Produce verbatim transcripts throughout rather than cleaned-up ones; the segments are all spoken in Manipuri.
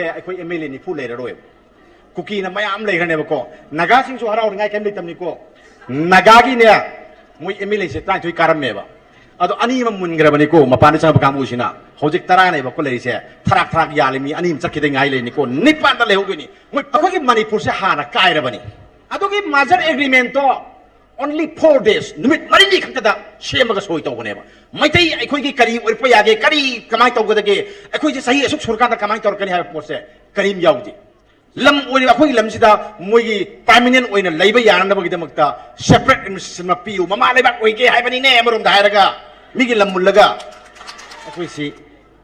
ꯑꯩꯈꯣꯏ ꯑꯦꯝ ꯑꯦꯜ ꯑꯦ ꯅꯤꯐꯨ ꯂꯩꯔꯔꯣꯏꯕ꯫ ꯀꯨꯀꯤꯅ ꯃꯌꯥꯝ ꯂꯩꯈ꯭ꯔꯅꯦꯕꯀꯣ꯫ ꯅꯥꯒꯥꯁꯤꯡꯁꯨ ꯍꯔꯥꯎꯅꯤꯡꯉꯥꯏ ꯀꯩꯝ ꯂꯩꯇꯕꯅꯤꯀꯣ꯫ ꯅꯥꯒꯥꯒꯤꯅꯦ, ꯃꯣꯏ ꯑꯦꯝ ꯑꯦꯜ ꯑꯦꯁꯦ ꯇꯔꯥꯅꯤꯊꯣꯏ ꯀꯥꯔꯝꯃꯦꯕ꯫ ꯑꯗꯣ ꯑꯅꯤ ꯑꯃ ꯃꯨꯟꯈ꯭ꯔꯕꯅꯤꯀꯣ, ꯃꯄꯥꯟꯗ ꯆꯪꯉꯛꯄ ꯀꯥꯡꯕꯨꯁꯤꯅ꯫ ꯍꯧꯖꯤꯛ ꯇꯔꯥꯅꯦꯕꯀꯣ ꯂꯩꯔꯤꯁꯦ, ꯊꯔꯥꯛ ꯊꯔꯥꯛ ꯌꯥꯜꯂꯤ, ꯃꯤ ꯑꯅꯤ ꯑꯃ ꯆꯠꯈꯤꯗ ꯉꯥꯏ ꯂꯩꯅꯤꯀꯣ, ꯅꯤꯄꯥꯟꯗ ꯂꯩꯍꯧꯗꯣꯏꯅꯤ꯫ ꯃꯣꯏ ꯑꯩꯈꯣꯏꯒꯤ ꯃꯅꯤꯄꯨꯔꯁꯦ ꯍꯥꯟꯅ ꯀꯥꯏꯔꯕꯅꯤ꯫ ꯑꯗꯨꯒꯤ ꯃꯥꯖꯔ ꯑꯦꯒ꯭ꯔꯤꯃꯦꯟꯇꯣ only four days, ꯅꯨꯃꯤꯠ ꯃꯔꯤꯅꯤ ꯈꯛꯇꯗ ꯁꯦꯝꯃꯒ ꯁꯣꯏ ꯇꯧꯕꯅꯦꯕ꯫ ꯃꯩꯇꯩ ꯑꯩꯈꯣꯏꯒꯤ ꯀꯔꯤ ꯑꯣꯏꯔꯛꯄ ꯌꯥꯒꯦ, ꯀꯔꯤ ꯀꯃꯥꯏꯅ ꯇꯧꯒꯗꯒꯦ, ꯑꯩꯈꯣꯏꯁꯦ ꯆꯍꯤ ꯑꯁꯨꯛ ꯁꯨꯔꯀꯥꯟꯗ ꯀꯃꯥꯏꯅ ꯇꯧꯔꯛꯀꯅꯤ ꯍꯥꯏꯕ ꯄꯣꯠꯁꯦ ꯀꯔꯤꯝ ꯌꯥꯎꯗꯦ꯫ ꯂꯝ ꯑꯣꯏꯅ ꯑꯩꯈꯣꯏꯒꯤ ꯂꯝꯁꯤꯗ ꯃꯣꯏꯒꯤ ꯄꯔꯃꯤꯅꯦꯟ ꯑꯣꯏꯅ ꯂꯩꯕ ꯌꯥꯅꯅꯕꯒꯤꯗꯃꯛꯇ ꯁꯦꯄꯔꯦꯠ ꯑꯦꯗꯃꯤꯅꯤꯁꯇ꯭ꯔꯦꯁꯟ ꯑꯃ ꯄꯤꯌꯨ, ꯃꯃꯥ ꯂꯩꯕꯥꯛ ꯑꯣꯏꯒꯦ ꯍꯥꯏꯕꯅꯤꯅꯦ ꯑꯃꯔꯣꯝꯗ ꯍꯥꯏꯔꯒ, ꯃꯤꯒꯤ ꯂꯝ ꯃꯨꯜꯂꯒ꯫ ꯑꯩꯈꯣꯏꯁꯤ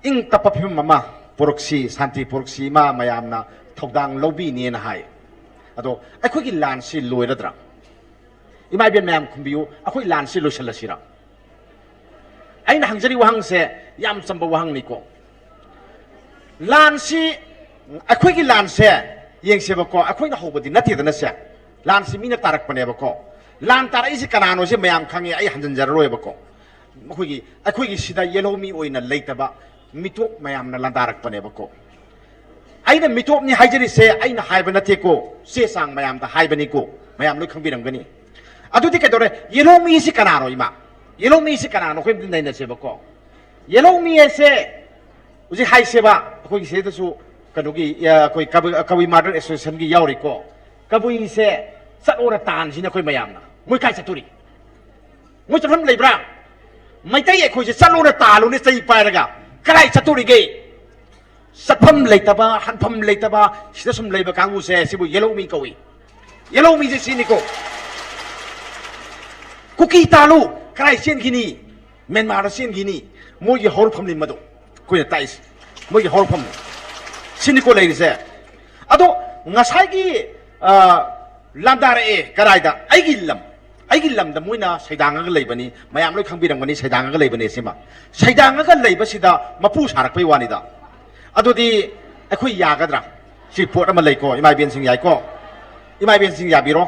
ꯏꯪ ꯇꯞꯄ ꯐꯤꯕꯝ ꯑꯃ ꯄꯨꯔꯛꯁꯤ, ꯁꯥꯟꯇꯤ ꯄꯨꯔꯛꯁꯤ, ꯏꯃꯥ ꯃꯌꯥꯝꯅ ꯊꯧꯗꯥꯡ ꯂꯧꯕꯤꯅꯦꯅ ꯍꯥꯏ꯫ ꯑꯗꯣ ꯑꯩꯈꯣꯏꯒꯤ ꯂꯥꯟꯁꯤ ꯂꯣꯏꯔꯗ꯭ꯔꯥ? ꯏꯃꯥ ꯏꯕꯦꯟ ꯃꯌꯥꯝ ꯈꯨꯝꯕꯤꯌꯨ, ꯑꯩꯈꯣꯏ ꯂꯥꯟꯁꯤ ꯂꯣꯏꯁꯤꯜꯂꯁꯤꯔꯥ? ꯑꯩꯅ ꯍꯪꯖꯔꯤ ꯋꯥꯍꯪꯁꯦ ꯌꯥꯝ ꯆꯝꯕ ꯋꯥꯍꯪꯅꯤꯀꯣ꯫ ꯂꯥꯟꯁꯤ ꯑꯩꯈꯣꯏꯒꯤ ꯂꯥꯟꯁꯦ ꯌꯦꯡꯁꯦꯕꯀꯣ, ꯑꯩꯈꯣꯏꯅ ꯍꯧꯕꯗꯤ ꯅꯠꯇꯦꯗꯅ ꯁꯦ꯫ ꯂꯥꯟꯁꯤ ꯃꯤꯅ ꯇꯥꯔꯛꯄꯅꯦꯕꯀꯣ꯫ ꯂꯥꯟ ꯇꯥꯔꯛꯏꯁꯤ ꯀꯅꯥꯅꯣꯁꯦ ꯃꯌꯥꯝ ꯈꯪꯉꯦ, ꯑꯩ ꯍꯟꯖꯤꯟꯖꯔꯔꯣꯏꯕꯀꯣ꯫ ꯑꯩꯈꯣꯏꯒꯤ ꯑꯩꯈꯣꯏꯒꯤ ꯁꯤꯗ ꯌꯦꯜꯍꯧꯃꯤ ꯑꯣꯏꯅ ꯂꯩꯇꯕ ꯃꯤꯇꯣꯞ ꯃꯌꯥꯝꯅ ꯂꯥꯟꯗꯥꯔꯛꯄꯅꯦꯕꯀꯣ꯫ ꯑꯩꯅ ꯃꯤꯇꯣꯞꯅꯤ ꯍꯥꯏꯖꯔꯤꯁꯦ ꯑꯩꯅ ꯍꯥꯏꯕ ꯅꯠꯇꯦꯀꯣ, ꯆꯦ ꯆꯥꯡ ꯃꯌꯥꯝꯗ ꯍꯥꯏꯕꯅꯤꯀꯣ, ꯃꯌꯥꯝ ꯂꯣꯏ ꯈꯪꯕꯤꯔꯝꯒꯅꯤ꯫ ꯑꯗꯨꯗꯤ ꯀꯩꯗꯧꯔꯦ? ꯌꯦꯜꯍꯧꯃꯤꯁꯤ ꯀꯅꯥꯅꯣ ꯏꯃꯥ? ꯌꯦꯜꯍꯧꯃꯤꯁꯤ ꯀꯅꯥꯅꯣ? ꯑꯩꯈꯣꯏ ꯑꯝꯇ ꯅꯩꯅꯁꯦꯕꯀꯣ꯫ ꯌꯦꯜꯍꯧꯃꯤ ꯍꯥꯏꯁꯦ ꯍꯧꯖꯤꯛ ꯍꯥꯏꯁꯦꯕ, ꯑꯩꯈꯣꯏꯒꯤ ꯁꯤꯗꯁꯨ ꯀꯩꯅꯣꯒꯤ, ꯑ, ꯑꯩꯈꯣꯏ ꯀꯕꯨꯏ, ꯀꯕꯨꯏ ꯃꯥꯔꯇꯔ ꯑꯦꯁꯣꯁꯤꯌꯦꯁꯟꯒꯤ ꯌꯥꯎꯔꯤꯀꯣ꯫ ꯀꯕꯨꯏꯁꯦ ꯆꯠꯂꯣꯅ ꯇꯥꯟꯁꯤꯅ ꯑꯩꯈꯣꯏ ꯃꯌꯥꯝꯅ꯫ ꯃꯣꯏ ꯀꯥꯏ ꯆꯠꯇꯣꯔꯤ? ꯃꯣꯏ ꯆꯠꯐꯝ ꯂꯩꯕ꯭ꯔꯥ? ꯃꯩꯇꯩ ꯑꯩꯈꯣꯏꯁꯦ ꯆꯠꯂꯣꯅ ꯇꯥꯜꯂꯨꯅꯦ ꯆꯩ ꯄꯥꯏꯔꯒ꯫ ꯀꯗꯥꯏ ꯆꯠꯇꯣꯔꯤꯒꯦ? ꯆꯠꯐꯝ ꯂꯩꯇꯕ, ꯍꯟꯐꯝ ꯂꯩꯇꯕ, ꯁꯤꯗ ꯁꯨꯝ ꯂꯩꯕ ꯀꯥꯡꯕꯨꯁꯦ ꯁꯤꯕꯨ ꯌꯦꯜꯍꯧꯃꯤ ꯀꯧꯏ꯫ ꯌꯦꯜꯍꯧꯃꯤꯁꯦ ꯁꯤꯅꯤꯀꯣ꯫ ꯀꯨꯀꯤ ꯇꯥꯜꯂꯨ, ꯀꯗꯥꯏ ꯆꯦꯟꯈꯤꯅꯤ? ꯃ꯭ꯌꯥꯟꯃꯥꯔꯗ ꯆꯦꯟꯈꯤꯅꯤ꯫ ꯃꯣꯏꯒꯤ ꯍꯧꯔꯛꯐꯝꯅꯤ ꯃꯗꯨ꯫ ꯑꯩꯈꯣꯏꯅ ꯇꯥꯛꯏꯁꯦ ꯃꯣꯏꯒꯤ ꯍꯧꯔꯛꯐꯝꯅꯤ꯫ ꯁꯤꯅꯤꯀꯣ ꯂꯩꯔꯤꯁꯦ꯫ ꯑꯗꯣ ꯉꯁꯥꯏꯒꯤ, ꯑ, ꯂꯥꯟꯗꯥꯔꯛꯑꯦ ꯀꯗꯥꯏꯗ? ꯑꯩꯒꯤ ꯂꯝ, ꯑꯩꯒꯤ ꯂꯝꯗ ꯃꯣꯏꯅ ꯁꯩꯗꯥꯡꯉꯒ ꯂꯩꯕꯅꯤ, ꯃꯌꯥꯝ ꯂꯣꯏ ꯈꯪꯕꯤꯔꯝꯒꯅꯤ, ꯁꯩꯗꯥꯡꯉꯒ ꯂꯩꯕꯅꯦ ꯁꯤꯃ꯫ ꯁꯩꯗꯥꯡꯉꯒ ꯂꯩꯕꯁꯤꯗ ꯃꯄꯨ ꯁꯥꯔꯛꯄꯩ ꯋꯥꯅꯤꯗ꯫ ꯑꯗꯨꯗꯤ ꯑꯩꯈꯣꯏ ꯌꯥꯒꯗ꯭ꯔꯥ? ꯁꯤ ꯄꯣꯠ ꯑꯃ ꯂꯩꯀꯣ, ꯏꯃꯥ ꯏꯕꯦꯟꯁꯤꯡ ꯌꯥꯏꯀꯣ? ꯏꯃꯥ ꯏꯕꯦꯟꯁꯤꯡ ꯌꯥꯕꯤꯔꯣ꯫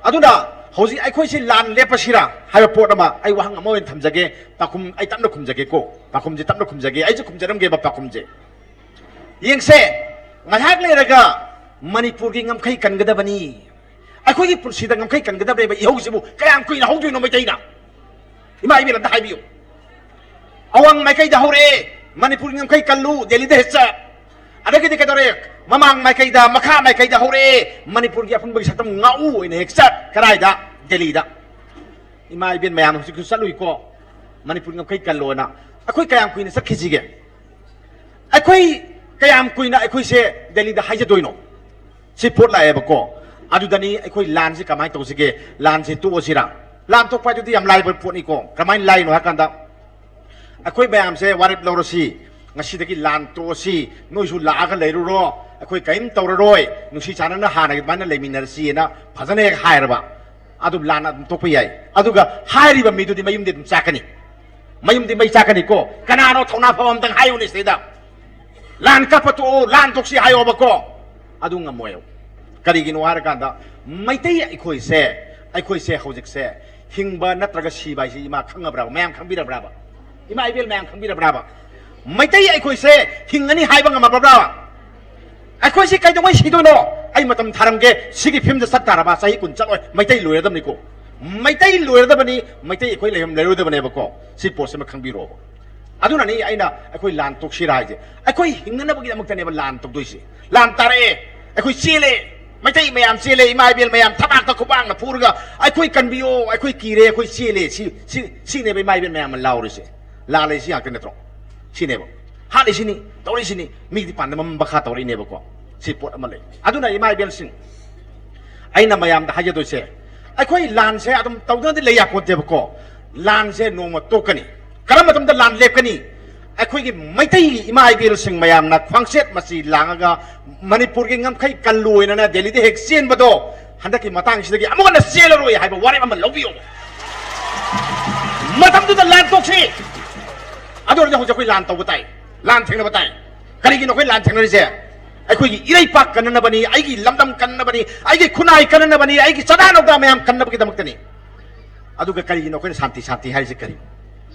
ꯑꯗꯨꯅ ꯍꯧꯖꯤꯛ ꯑꯩꯈꯣꯏꯁꯤ ꯂꯥꯟ ꯂꯦꯞꯄꯁꯤꯔꯥ ꯍꯥꯏꯕ ꯄꯣꯠ ꯑꯃ ꯑꯩ ꯋꯥꯍꯪ ꯑꯃ ꯑꯣꯏꯅ ꯊꯝꯖꯒꯦ꯫ ꯄꯥꯎꯈꯨꯝ ꯑꯩ ꯇꯞꯅ ꯈꯨꯝꯖꯒꯦꯀꯣ꯫ ꯄꯥꯎꯈꯨꯝꯁꯤ ꯇꯞꯅ ꯈꯨꯝꯖꯒꯦ꯫ ꯑꯩꯁꯨ ꯈꯨꯝꯖꯔꯝꯒꯦꯕ ꯄꯥꯎꯈꯨꯝꯁꯦ꯫ ꯌꯦꯡꯁꯦ, ꯉꯥꯏꯍꯥꯛ ꯂꯩꯔꯒ ꯃꯅꯤꯄꯨꯔꯒꯤ ꯉꯝꯈꯩ ꯀꯟꯒꯗꯕꯅꯤ꯫ ꯑꯩꯈꯣꯏꯒꯤ ꯄꯨꯟꯁꯤꯗ ꯉꯝꯈꯩ ꯀꯟꯒꯗꯕꯅꯦꯕ꯫ ꯏꯍꯧꯁꯤꯕꯨ ꯀꯌꯥꯝ ꯀꯨꯏꯅ ꯍꯧꯗꯣꯏꯅꯣ ꯃꯩꯇꯩꯅ? ꯏꯃꯥ ꯏꯕꯦꯟ ꯑꯝꯇ ꯍꯥꯏꯕꯤꯌꯨ꯫ ꯑꯋꯥꯡ ꯃꯥꯏꯀꯩꯗ ꯍꯧꯔꯛꯑꯦ, ꯃꯅꯤꯄꯨꯔꯒꯤ ꯉꯝꯈꯩ ꯀꯜꯂꯨ, ꯗꯦꯜꯂꯤꯗ ꯍꯦꯛ ꯆꯠ꯫ ꯑꯗꯒꯤꯗꯤ ꯀꯩꯗꯧꯔꯦ? ꯃꯃꯥꯡ ꯃꯥꯏꯀꯩꯗ, ꯃꯈꯥ ꯃꯥꯏꯀꯩꯗ ꯍꯧꯔꯛꯑꯦ, ꯃꯅꯤꯄꯨꯔꯒꯤ ꯑꯄꯨꯟꯕꯒꯤ ꯁꯛꯇꯝ ꯉꯥꯛꯎ ꯑꯣꯏꯅ ꯍꯦꯛ ꯆꯠ꯫ ꯀꯗꯥꯏꯗ? ꯗꯦꯜꯂꯤꯗ꯫ ꯏꯃꯥ ꯏꯕꯦꯟ ꯃꯌꯥꯝ ꯍꯧꯖꯤꯛꯁꯨ ꯆꯠꯂꯨꯏꯀꯣ, ꯃꯅꯤꯄꯨꯔꯒꯤ ꯉꯝꯈꯩ ꯀꯜꯂꯣꯅ꯫ ꯑꯩꯈꯣꯏ ꯀꯌꯥꯝ ꯀꯨꯏꯅ ꯆꯠꯈꯤꯁꯤꯒꯦ? ꯑꯩꯈꯣꯏ ꯀꯌꯥꯝ ꯀꯨꯏꯅ ꯑꯩꯈꯣꯏꯁꯦ ꯗꯦꯜꯂꯤꯗ ꯍꯥꯏꯖꯗꯣꯏꯅꯣ? ꯁꯤ ꯄꯣꯠ ꯂꯥꯛꯑꯦꯕꯀꯣ꯫ ꯑꯗꯨꯗꯅꯤ ꯑꯩꯈꯣꯏ ꯂꯥꯟꯁꯤ ꯀꯃꯥꯏꯅ ꯇꯧꯁꯤꯒꯦ? ꯂꯥꯟꯁꯤ ꯇꯣꯛꯑꯁꯤꯔꯥ? ꯂꯥꯟ ꯇꯣꯛꯄ ꯍꯥꯏꯗꯨꯗꯤ ꯌꯥꯝ ꯂꯥꯏꯕ ꯄꯣꯠꯅꯤꯀꯣ꯫ ꯀꯃꯥꯏꯅ ꯂꯥꯏꯅꯣ ꯍꯥꯏ ꯀꯥꯟꯗ, ꯑꯩꯈꯣꯏ ꯃꯌꯥꯝꯁꯦ ꯋꯥꯔꯦꯞ ꯂꯧꯔꯁꯤ, ꯉꯁꯤꯗꯒꯤ ꯂꯥꯟ ꯇꯣꯛꯑꯁꯤ, ꯅꯣꯏꯁꯨ ꯂꯥꯛꯑꯒ ꯂꯩꯔꯨꯔꯣ, ꯑꯩꯈꯣꯏ ꯀꯔꯤꯝ ꯇꯧꯔꯔꯣꯏ, ꯅꯨꯡꯁꯤ ꯆꯥꯟꯅꯅ ꯍꯥꯟꯅꯒꯤ ꯑꯗꯨꯃꯥꯏꯅ ꯂꯩꯃꯤꯟꯅꯔꯁꯤꯅ ꯐꯖꯅ ꯍꯦꯛ ꯍꯥꯏꯔꯕ, ꯑꯗꯨꯝ ꯂꯥꯟ ꯑꯗꯨꯝ ꯇꯣꯛꯄ ꯌꯥꯏ꯫ ꯑꯗꯨꯒ ꯍꯥꯏꯔꯤꯕ ꯃꯤꯗꯨꯗꯤ ꯃꯌꯨꯝꯗꯤ ꯑꯗꯨꯝ ꯆꯥꯛꯀꯅꯤ, ꯃꯌꯨꯝꯗꯤ ꯃꯩ ꯆꯥꯛꯀꯅꯤꯀꯣ꯫ ꯀꯅꯥꯅꯣ ꯊꯧꯅꯥ ꯐꯕ ꯑꯝꯇꯪ ꯍꯥꯏꯌꯨꯅꯦ ꯁꯤꯗꯩꯗ? ꯂꯥꯟ ꯀꯞꯄ ꯇꯣꯛꯑꯣ, ꯂꯥꯟ ꯇꯣꯛꯁꯤ ꯍꯥꯏꯌꯣꯕꯀꯣ꯫ ꯑꯗꯨ ꯉꯝꯃꯣꯏꯕ꯫ ꯀꯔꯤꯒꯤꯅꯣ ꯍꯥꯏꯔꯀꯥꯟꯗ, ꯃꯩꯇꯩ ꯑꯩꯈꯣꯏꯁꯦ, ꯑꯩꯈꯣꯏꯁꯦ ꯍꯧꯖꯤꯛꯁꯦ ꯍꯤꯡꯕ ꯅꯠꯇ꯭ꯔꯒ ꯁꯤꯕ ꯍꯥꯏꯁꯤ ꯏꯃꯥ ꯈꯪꯉꯕ꯭ꯔꯥꯕ? ꯃꯌꯥꯝ ꯈꯪꯕꯤꯔꯕ꯭ꯔꯥꯕ? ꯏꯃꯥ ꯏꯕꯦꯜ ꯃꯌꯥꯝ ꯈꯪꯕꯤꯔꯕ꯭ꯔꯥꯕ? ꯃꯩꯇꯩ ꯑꯩꯈꯣꯏꯁꯦ ꯍꯤꯡꯒꯅꯤ ꯍꯥꯏꯕ ꯉꯝꯃꯕ꯭ꯔꯥꯕ? ꯑꯩꯈꯣꯏꯁꯤ ꯀꯩꯗꯧꯉꯩ ꯁꯤꯗꯣꯏꯅꯣ? ꯑꯩ ꯃꯇꯝ ꯊꯥꯔꯝꯒꯦ, ꯁꯤꯒꯤ ꯐꯤꯕꯝꯗ ꯆꯠ ꯇꯥꯔꯕ ꯆꯍꯤ ꯀꯨꯟ ꯆꯠꯂꯣꯏ, ꯃꯩꯇꯩ ꯂꯣꯏꯔꯗꯕꯅꯤꯀꯣ꯫ ꯃꯩꯇꯩ ꯂꯣꯏꯔꯗꯕꯅꯤ, ꯃꯩꯇꯩ ꯑꯩꯈꯣꯏ ꯂꯩꯐꯝ ꯂꯩꯔꯣꯏꯗꯕꯅꯦꯕꯀꯣ꯫ ꯁꯤ ꯄꯣꯠꯁꯤꯃ ꯈꯪꯕꯤꯔꯣꯕ꯫ ꯑꯗꯨꯅꯅꯤ ꯑꯩꯅ ꯑꯩꯈꯣꯏ ꯂꯥꯟ ꯇꯣꯛꯁꯤꯔꯥ ꯍꯥꯏꯁꯦ꯫ ꯑꯩꯈꯣꯏ ꯍꯤꯡꯅꯅꯕꯒꯤꯗꯃꯛꯇꯅꯦꯕ ꯂꯥꯟ ꯇꯧꯗꯣꯏꯁꯦ꯫ ꯂꯥꯟ ꯇꯥꯔꯛꯑꯦ, ꯑꯩꯈꯣꯏ ꯆꯦꯜꯂꯦ, ꯃꯩꯇꯩ ꯃꯌꯥꯝ ꯆꯦꯜꯂꯦ, ꯏꯃꯥ ꯏꯕꯦꯜ ꯃꯌꯥꯝ ꯊꯕꯥꯛꯇ ꯈꯨꯕꯥꯛꯅ ꯐꯨꯔꯒ, "ꯑꯩꯈꯣꯏ ꯀꯟꯕꯤꯌꯣ, ꯑꯩꯈꯣꯏ ꯀꯤꯔꯦ, ꯑꯩꯈꯣꯏ ꯆꯦꯜꯂꯦ", ꯁꯤ, ꯁꯤ, ꯁꯤꯅꯦꯕ ꯏꯃꯥ ꯏꯕꯦꯜ ꯃꯌꯥꯝꯅ ꯂꯥꯎꯔꯤꯁꯦ꯫ ꯂꯥꯜꯂꯦ ꯁꯤ ꯉꯥꯛꯇ ꯅꯠꯇ꯭ꯔꯣ? ꯁꯤꯅꯦꯕ꯫ ꯍꯥꯠꯂꯤꯁꯤꯅꯤ, ꯇꯧꯔꯤꯁꯤꯅꯤ, ꯃꯤꯗꯤ ꯄꯥꯟꯗꯝ ꯑꯃ ꯃꯈꯥ ꯇꯧꯔꯛꯏꯅꯦꯕꯀꯣ꯫ ꯁꯤ ꯄꯣꯠ ꯑꯃ ꯂꯩ꯫ ꯑꯗꯨꯅ ꯏꯃꯥ ꯏꯕꯦꯜꯁꯤꯡ, ꯑꯩꯅ ꯃꯌꯥꯝꯗ ꯍꯥꯏꯖꯗꯣꯏꯁꯦ, ꯑꯩꯈꯣꯏ ꯂꯥꯟꯁꯦ ꯑꯗꯨꯝ ꯇꯧꯗꯅꯗꯤ ꯂꯩ ꯌꯥꯄꯣꯠꯇꯦꯕꯀꯣ꯫ ꯂꯥꯟꯁꯦ ꯅꯣꯡꯃ ꯇꯣꯛꯀꯅꯤ꯫ ꯀꯔꯝꯕ ꯃꯇꯝꯗ ꯂꯥꯟ ꯂꯦꯞꯀꯅꯤ? ꯑꯩꯈꯣꯏꯒꯤ ꯃꯩꯇꯩꯒꯤ ꯏꯃꯥ ꯏꯕꯦꯜꯁꯤꯡ ꯃꯌꯥꯝꯅ ꯈ꯭ꯋꯥꯡꯆꯦꯠ ꯃꯆꯤ ꯂꯥꯡꯉꯒ ꯃꯅꯤꯄꯨꯔꯒꯤ ꯉꯝꯈꯩ ꯀꯜꯂꯨ ꯑꯣꯏꯅꯅ ꯗꯦꯜꯂꯤꯗ ꯍꯦꯛ ꯆꯦꯟꯕꯗꯣ, ꯍꯟꯗꯛꯀꯤ ꯃꯇꯥꯡꯁꯤꯗꯒꯤ ꯑꯃꯨꯛ ꯍꯟꯅ ꯆꯦꯜꯂꯔꯣꯏ ꯍꯥꯏꯕ ꯋꯥꯔꯦꯞ ꯑꯃ ꯂꯧꯕꯤꯌꯨ꯫ ꯃꯇꯝꯗꯨꯗ ꯂꯥꯟ ꯇꯣꯛꯁꯤ꯫ ꯑꯗꯨ ꯑꯣꯏꯔꯗꯤ ꯍꯧꯖꯤꯛ ꯑꯩꯈꯣꯏ ꯂꯥꯟ ꯇꯧꯕ ꯇꯥꯏ, ꯂꯥꯟ ꯊꯦꯡꯅꯕ ꯇꯥꯏ꯫ ꯀꯔꯤꯒꯤꯅꯣ ꯑꯩꯈꯣꯏ ꯂꯥꯟ ꯊꯦꯡꯅꯔꯤꯁꯦ? ꯑꯩꯈꯣꯏꯒꯤ ꯏꯔꯩꯄꯥꯛ ꯀꯟꯅꯅꯕꯅꯤ, ꯑꯩꯒꯤ ꯂꯝꯗꯝ ꯀꯟꯅꯅꯕꯅꯤ, ꯑꯩꯒꯤ ꯈꯨꯟꯅꯥꯏ ꯀꯟꯅꯅꯕꯅꯤ, ꯑꯩꯒꯤ ꯆꯥꯗꯥ ꯅꯧꯗꯥ ꯃꯌꯥꯝ ꯀꯟꯅꯕꯒꯤꯗꯃꯛꯇꯅꯤ꯫ ꯑꯗꯨꯒ ꯀꯔꯤꯒꯤꯅꯣ ꯑꯩꯈꯣꯏꯅ ꯁꯥꯟꯇꯤ, ꯁꯥꯟꯇꯤ ꯍꯥꯏꯔꯤꯁꯦ ꯀꯔꯤ?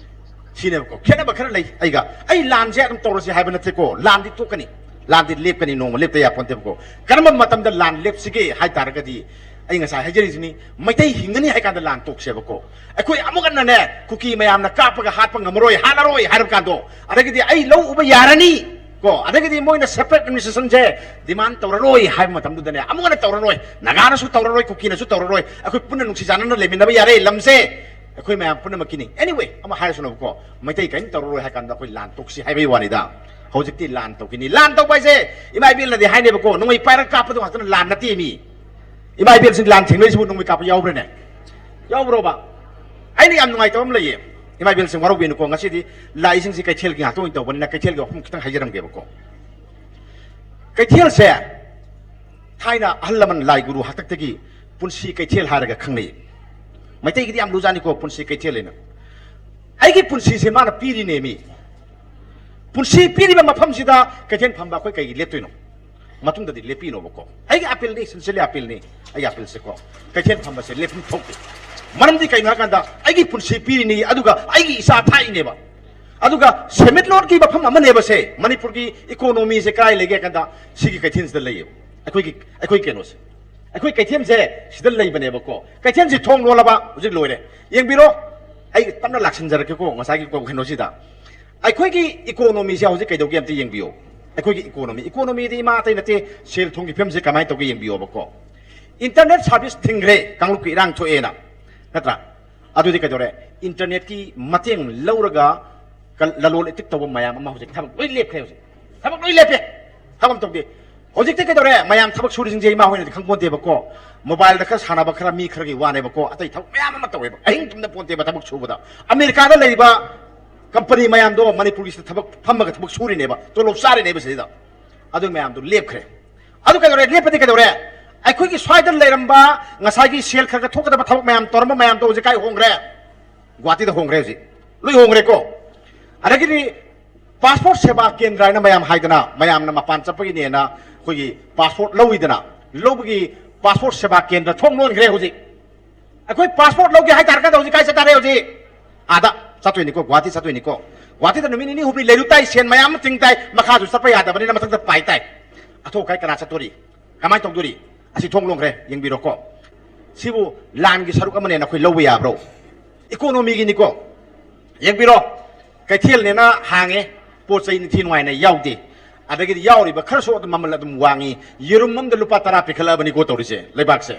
ꯁꯤꯅꯦꯕꯀꯣ꯫ ꯈꯦꯠꯅꯕ ꯈꯔ ꯂꯩ ꯑꯩꯒ꯫ ꯑꯩ ꯂꯥꯟꯁꯦ ꯑꯗꯨꯝ ꯇꯧꯔꯁꯤ ꯍꯥꯏꯕ ꯅꯠꯇꯦꯀꯣ, ꯂꯥꯟꯗꯤ ꯇꯣꯛꯀꯅꯤ꯫ ꯂꯥꯟꯗꯤ ꯂꯦꯞꯀꯅꯤ, ꯅꯣꯡꯃ ꯂꯦꯞꯇ ꯌꯥꯄꯣꯟꯇꯦꯕꯀꯣ꯫ ꯀꯔꯝꯕ ꯃꯇꯝꯗ ꯂꯥꯟ ꯂꯦꯞꯁꯤꯒꯦ ꯍꯥꯏ ꯇꯥꯔꯒꯗꯤ, ꯑꯩ ꯉꯁꯥꯏ ꯍꯥꯏꯖꯔꯤꯁꯤꯅꯤ, ꯃꯩꯇꯩ ꯍꯤꯡꯒꯅꯤ ꯍꯥꯏ ꯀꯥꯟꯗ ꯂꯥꯟ ꯇꯣꯛꯁꯦꯕꯀꯣ꯫ ꯑꯩꯈꯣꯏ ꯑꯃꯨꯛ ꯍꯟꯅꯅꯦ, ꯀꯨꯀꯤ ꯃꯌꯥꯝꯅ ꯀꯥꯞꯄꯒ ꯍꯥꯠꯄ ꯉꯝꯃꯔꯣꯏ, ꯍꯥꯠꯂꯔꯣꯏ ꯍꯥꯏꯔꯕ ꯀꯥꯟꯗꯣ, ꯑꯗꯒꯤꯗꯤ ꯑꯩ ꯂꯧ ꯎꯕ ꯌꯥꯔꯅꯤ ꯀꯣ, ꯑꯗꯒꯤꯗꯤ ꯃꯣꯏꯅ separate administrationꯁꯦ demand ꯇꯧꯔꯔꯣꯏ ꯍꯥꯏꯕ ꯃꯇꯝꯗꯨꯗꯅꯦ, ꯑꯃꯨꯛ ꯍꯟꯅ ꯇꯧꯔꯔꯣꯏ, ꯅꯥꯒꯥꯅꯁꯨ ꯇꯧꯔꯔꯣꯏ, ꯀꯨꯀꯤꯅꯁꯨ ꯇꯧꯔꯔꯣꯏ, ꯑꯩꯈꯣꯏ ꯄꯨꯟꯅ ꯅꯨꯡꯁꯤ ꯆꯥꯟꯅꯅ ꯂꯩꯃꯤꯟꯅꯕ ꯌꯥꯔꯦ ꯂꯝꯁꯦ꯫ ꯑꯩꯈꯣꯏ ꯃꯌꯥꯝ ꯄꯨꯝꯅꯃꯛꯀꯤꯅꯤ꯫ Anyway, ꯑꯃ ꯍꯥꯏꯔꯁꯅꯨꯕꯀꯣ, ꯃꯩꯇꯩ ꯀꯔꯤꯝ ꯇꯧꯔꯔꯣꯏ ꯍꯥꯏ ꯀꯥꯟꯗ ꯑꯩꯈꯣꯏ ꯂꯥꯟ ꯇꯣꯛꯁꯤ ꯍꯥꯏꯕꯒꯤ ꯋꯥꯅꯤꯗ꯫ ꯍꯧꯖꯤꯛꯇꯤ ꯂꯥꯟ ꯇꯧꯈꯤꯅꯤ꯫ ꯂꯥꯟ ꯇꯧꯕ ꯍꯥꯏꯁꯦ, ꯏꯃꯥ ꯏꯕꯦꯜꯅꯗꯤ ꯍꯥꯏꯅꯦꯕꯀꯣ, ꯅꯣꯡꯃꯩ ꯄꯥꯏꯔꯒ ꯀꯥꯞꯄꯗꯣ ꯉꯥꯛꯇꯅ ꯂꯥꯟ ꯅꯠꯇꯦ ꯃꯤ꯫ ꯏꯃꯥ ꯏꯕꯦꯜꯁꯤꯡ ꯂꯥꯟ ꯊꯦꯡꯅꯔꯤꯁꯤꯕꯨ ꯅꯣꯡꯃꯩ ꯀꯥꯞꯄ ꯌꯥꯎꯕ꯭ꯔꯅꯦ? ꯌꯥꯎꯕ꯭ꯔꯣꯕ? ꯑꯩꯅ ꯌꯥꯝ ꯅꯨꯡꯉꯥꯏꯇꯕ ꯑꯃ ꯂꯩꯌꯦ, ꯏꯃꯥ ꯏꯕꯦꯜꯁꯤꯡ ꯋꯥꯔꯧꯕꯤꯅꯨꯀꯣ꯫ ꯉꯁꯤꯗꯤ ꯂꯥꯏꯁꯤꯡꯁꯤ ꯀꯩꯊꯦꯜꯒꯤ ꯉꯥꯛꯇ ꯑꯣꯏꯅ ꯇꯧꯕꯅꯤꯅ ꯀꯩꯊꯦꯜꯒꯤ ꯋꯥꯐꯝ ꯈꯤꯇꯪ ꯍꯥꯏꯖꯔꯝꯒꯦꯕꯀꯣ꯫ ꯀꯩꯊꯦꯜꯁꯦ ꯊꯥꯏꯅ ꯑꯍꯜ ꯂꯃꯟ ꯂꯥꯏ ꯒꯨꯔꯨ ꯍꯥꯛꯇꯛꯇꯒꯤ ꯄꯨꯟꯁꯤ ꯀꯩꯊꯦꯜ ꯍꯥꯏꯔꯒ ꯈꯪꯅꯩ꯫ ꯃꯩꯇꯩꯒꯤꯗꯤ ꯌꯥꯝ ꯂꯨꯖꯥꯅꯤꯀꯣ ꯄꯨꯟꯁꯤ ꯀꯩꯊꯦꯜ ꯍꯥꯏꯅ꯫ ꯑꯩꯒꯤ ꯄꯨꯟꯁꯤꯁꯦ ꯃꯥꯅ ꯄꯤꯔꯤꯅꯦ ꯃꯤ꯫ ꯄꯨꯟꯁꯤ ꯄꯤꯔꯤꯕ ꯃꯐꯝꯁꯤꯗ ꯀꯩꯊꯦꯜ ꯐꯝꯕ ꯑꯩꯈꯣꯏ ꯀꯩꯒꯤ ꯂꯦꯞꯇꯣꯏꯅꯣ? ꯃꯇꯨꯡꯗꯗꯤ ꯂꯦꯞꯄꯤꯅꯣꯕꯀꯣ꯫ ꯑꯩꯒꯤ appealꯅꯤ, sincerely appealꯅꯤ, ꯑꯩꯒꯤ appealꯁꯦꯀꯣ꯫ ꯀꯩꯊꯦꯜ ꯐꯝꯕꯁꯦ ꯂꯦꯞꯐꯝ ꯊꯣꯛꯇꯦ꯫ ꯃꯔꯝꯗꯤ ꯀꯩꯅꯣ ꯍꯥꯏꯀꯥꯟꯗ, ꯑꯩꯒꯤ ꯄꯨꯟꯁꯤ ꯄꯤꯔꯤꯅꯤ, ꯑꯗꯨꯒ ꯑꯩꯒꯤ ꯏꯆꯥ ꯊꯥꯛꯏꯅꯦꯕ꯫ ꯑꯗꯨꯒ ꯁꯦꯟꯃꯤꯠꯂꯣꯟꯒꯤ ꯃꯐꯝ ꯑꯃꯅꯦꯕ ꯁꯦ꯫ ꯃꯅꯤꯄꯨꯔꯒꯤ economyꯁꯦ ꯀꯗꯥꯏ ꯂꯩꯒꯦ ꯍꯥꯏ ꯀꯥꯟꯗ, ꯁꯤꯒꯤ ꯀꯩꯊꯦꯜꯁꯤꯗ ꯂꯩꯌꯦꯕ꯫ ꯑꯩꯈꯣꯏꯒꯤ, ꯑꯩꯈꯣꯏ ꯀꯩꯅꯣꯁꯦ, ꯑꯩꯈꯣꯏ ꯀꯩꯊꯦꯜꯁꯦ ꯁꯤꯗ ꯂꯩꯕꯅꯦꯕꯀꯣ꯫ ꯀꯩꯊꯦꯜꯁꯤ ꯊꯣꯡ ꯂꯣꯜꯂꯕ, ꯍꯧꯖꯤꯛ ꯂꯣꯏꯔꯦ꯫ ꯌꯦꯡꯕꯤꯔꯣ, ꯑꯩ ꯇꯞꯅ ꯂꯥꯛꯁꯤꯟꯖꯔꯛꯀꯦꯀꯣ꯫ ꯉꯁꯥꯏꯒꯤ ꯀꯩꯅꯣꯁꯤꯗ, ꯑꯩꯈꯣꯏꯒꯤ economyꯁꯦ ꯍꯧꯖꯤꯛ ꯀꯩꯗꯧꯒꯦ ꯑꯝꯇ ꯌꯦꯡꯕꯤꯌꯨ꯫ ꯑꯩꯈꯣꯏꯒꯤ economy, economyꯗꯤ ꯏꯃꯥ ꯑꯇꯩ ꯅꯠꯇꯦ, ꯁꯦꯜ ꯊꯨꯝꯒꯤ ꯐꯤꯕꯝꯁꯦ ꯀꯃꯥꯏꯅ ꯇꯧꯒꯦ ꯌꯦꯡꯕꯤꯌꯣꯕꯀꯣ꯫ Internet service ꯊꯤꯡꯈ꯭ꯔꯦ, ꯀꯥꯡꯂꯨꯞꯀꯤ ꯏꯔꯥꯡ ꯊꯣꯛꯑꯦꯅ, ꯅꯠꯇ꯭ꯔꯥ? ꯑꯗꯨꯗꯤ ꯀꯩꯗꯧꯔꯦ? Internetꯀꯤ ꯃꯇꯦꯡ ꯂꯧꯔꯒ ꯀ-, ꯂꯂꯣꯟ ꯏꯇꯤꯛ ꯇꯧꯕ ꯃꯌꯥꯝ ꯑꯃ ꯍꯧꯖꯤꯛ ꯊꯕꯛ ꯂꯣꯏ ꯂꯦꯞꯈ꯭ꯔꯦ꯫ ꯍꯧꯖꯤꯛ ꯊꯕꯛ ꯂꯣꯏ ꯂꯦꯞꯄꯦ, ꯊꯕꯛ ꯑꯃ ꯇꯧꯗꯦ꯫ ꯍꯧꯖꯤꯛꯇꯤ ꯀꯩꯗꯧꯔꯦ? ꯃꯌꯥꯝ ꯊꯕꯛ ꯁꯨꯔꯤꯁꯤꯡꯁꯦ ꯏꯃꯥ ꯍꯣꯏꯅꯗꯤ ꯈꯪꯄꯣꯟꯇꯦꯕꯀꯣ꯫ Mobileꯗ ꯈꯔ ꯁꯥꯟꯅꯕ ꯈꯔ ꯃꯤ ꯈꯔꯒꯤ ꯋꯥꯅꯦꯕꯀꯣ, ꯑꯇꯩ ꯊꯕꯛ ꯃꯌꯥꯝ ꯑꯃ ꯇꯧꯋꯦꯕ꯫ ꯑꯍꯤꯡ ꯇꯨꯝꯗ ꯄꯣꯟꯇꯦꯕ ꯊꯕꯛ ꯁꯨꯕꯗ꯫ ꯑꯃꯦꯔꯤꯀꯥꯗ ꯂꯩꯔꯤꯕ company ꯃꯌꯥꯝꯗꯣ ꯃꯅꯤꯄꯨꯔꯒꯤꯁꯤꯗ ꯊꯕꯛ ꯐꯝꯃꯒ ꯊꯕꯛ ꯁꯨꯔꯤꯅꯦꯕ, ꯇꯣꯂꯣꯞ ꯆꯥꯔꯤꯅꯦꯕ ꯁꯤꯗ꯫ ꯑꯗꯨ ꯃꯌꯥꯝꯗꯣ ꯂꯦꯞꯈ꯭ꯔꯦ꯫ ꯑꯗꯨ ꯀꯩꯗꯧꯔꯦ? ꯂꯦꯞꯄꯗꯤ ꯀꯩꯗꯧꯔꯦ? ꯑꯩꯈꯣꯏꯒꯤ ꯁ꯭ꯋꯥꯏꯗ ꯂꯩꯔꯝꯕ, ꯉꯁꯥꯏꯒꯤ ꯁꯦꯜ ꯈꯔ ꯈꯔ ꯊꯣꯛꯀꯗꯕ ꯊꯕꯛ ꯃꯌꯥꯝ ꯇꯧꯔꯝꯕ ꯃꯌꯥꯝꯗꯣ ꯍꯧꯖꯤꯛ ꯀꯥꯏ ꯍꯣꯡꯈ꯭ꯔꯦ? ꯒꯨꯍꯥꯇꯤꯗ ꯍꯣꯡꯈ꯭ꯔꯦ ꯍꯧꯖꯤꯛ꯫ ꯂꯣꯏ ꯍꯣꯡꯈ꯭ꯔꯦꯀꯣ꯫ ꯑꯗꯒꯤꯗꯤ passport ꯁꯦꯕꯥ ꯀꯦꯟꯗ꯭ꯔ ꯍꯥꯏꯅ ꯃꯌꯥꯝ ꯍꯥꯏꯗꯅ, ꯃꯌꯥꯝꯅ ꯃꯄꯥꯟ ꯆꯠꯄꯒꯤꯅꯦꯅ ꯑꯩꯈꯣꯏꯒꯤ passport ꯂꯧꯋꯤꯗꯅ, ꯂꯧꯕꯒꯤ passport ꯁꯦꯕꯥ ꯀꯦꯟꯗ꯭ꯔ ꯊꯣꯡ ꯂꯣꯟꯈ꯭ꯔꯦ ꯍꯧꯖꯤꯛ꯫ ꯑꯩꯈꯣꯏ passport ꯂꯧꯒꯦ ꯍꯥꯏꯇꯥꯔꯒꯗꯤ ꯍꯧꯖꯤꯛ ꯀꯥꯏ ꯆꯠꯇꯥꯔꯦ ꯍꯧꯖꯤꯛ? ꯑꯥꯗ ꯆꯠꯇꯣꯏꯅꯤꯀꯣ, ꯒꯨꯍꯥꯇꯤ ꯆꯠꯇꯣꯏꯅꯤꯀꯣ꯫ ꯒꯨꯍꯥꯇꯤꯗ ꯅꯨꯃꯤꯠ ꯅꯤꯅꯤ ꯍꯨꯝꯅꯤ ꯂꯩꯔꯨ ꯇꯥꯏ, ꯁꯦꯟ ꯃꯌꯥꯝ ꯑꯃ ꯇꯤꯡ ꯇꯥꯏ, ꯃꯈꯥꯁꯨ ꯆꯠꯄ ꯌꯥꯗꯕꯅꯤꯅ ꯃꯊꯛꯇ ꯄꯥꯏ ꯇꯥꯏ꯫ ꯑꯊꯣꯛ ꯑꯀꯥꯏ ꯀꯅꯥ ꯆꯠꯇꯣꯔꯤ? ꯀꯃꯥꯏꯅ ꯇꯧꯗꯣꯔꯤ? ꯑꯁꯤ ꯊꯣꯡ ꯂꯣꯟꯈ꯭ꯔꯦ, ꯌꯦꯡꯕꯤꯔꯣꯀꯣ꯫ ꯁꯤꯕꯨ ꯂꯥꯟꯒꯤ ꯁꯔꯨꯛ ꯑꯃꯅꯦꯅ ꯑꯩꯈꯣꯏ ꯂꯧꯕ ꯌꯥꯕ꯭ꯔꯣ? ꯏꯀꯣꯅꯣꯃꯤꯒꯤꯅꯤꯀꯣ꯫ ꯌꯦꯡꯕꯤꯔꯣ, ꯀꯩꯊꯦꯜꯅꯦꯅ ꯍꯥꯡꯉꯦ, ꯄꯣꯠ ꯆꯩ ꯅꯤꯡꯊꯤ ꯅꯨꯡꯉꯥꯏꯅ ꯌꯥꯎꯗꯦ꯫ ꯑꯗꯒꯤꯗꯤ ꯌꯥꯎꯔꯤꯕ ꯈꯔꯁꯨ ꯑꯗꯨꯝ ꯃꯃꯜ ꯑꯗꯨꯝ ꯋꯥꯡꯉꯤ꯫ ꯌꯦꯔꯨꯝ ꯑꯃꯗ ꯂꯨꯄꯥ ꯇꯔꯥ ꯄꯤꯈꯠꯂꯛꯑꯕꯅꯤꯀꯣ ꯇꯧꯔꯤꯁꯦ ꯂꯩꯕꯥꯛꯁꯦ꯫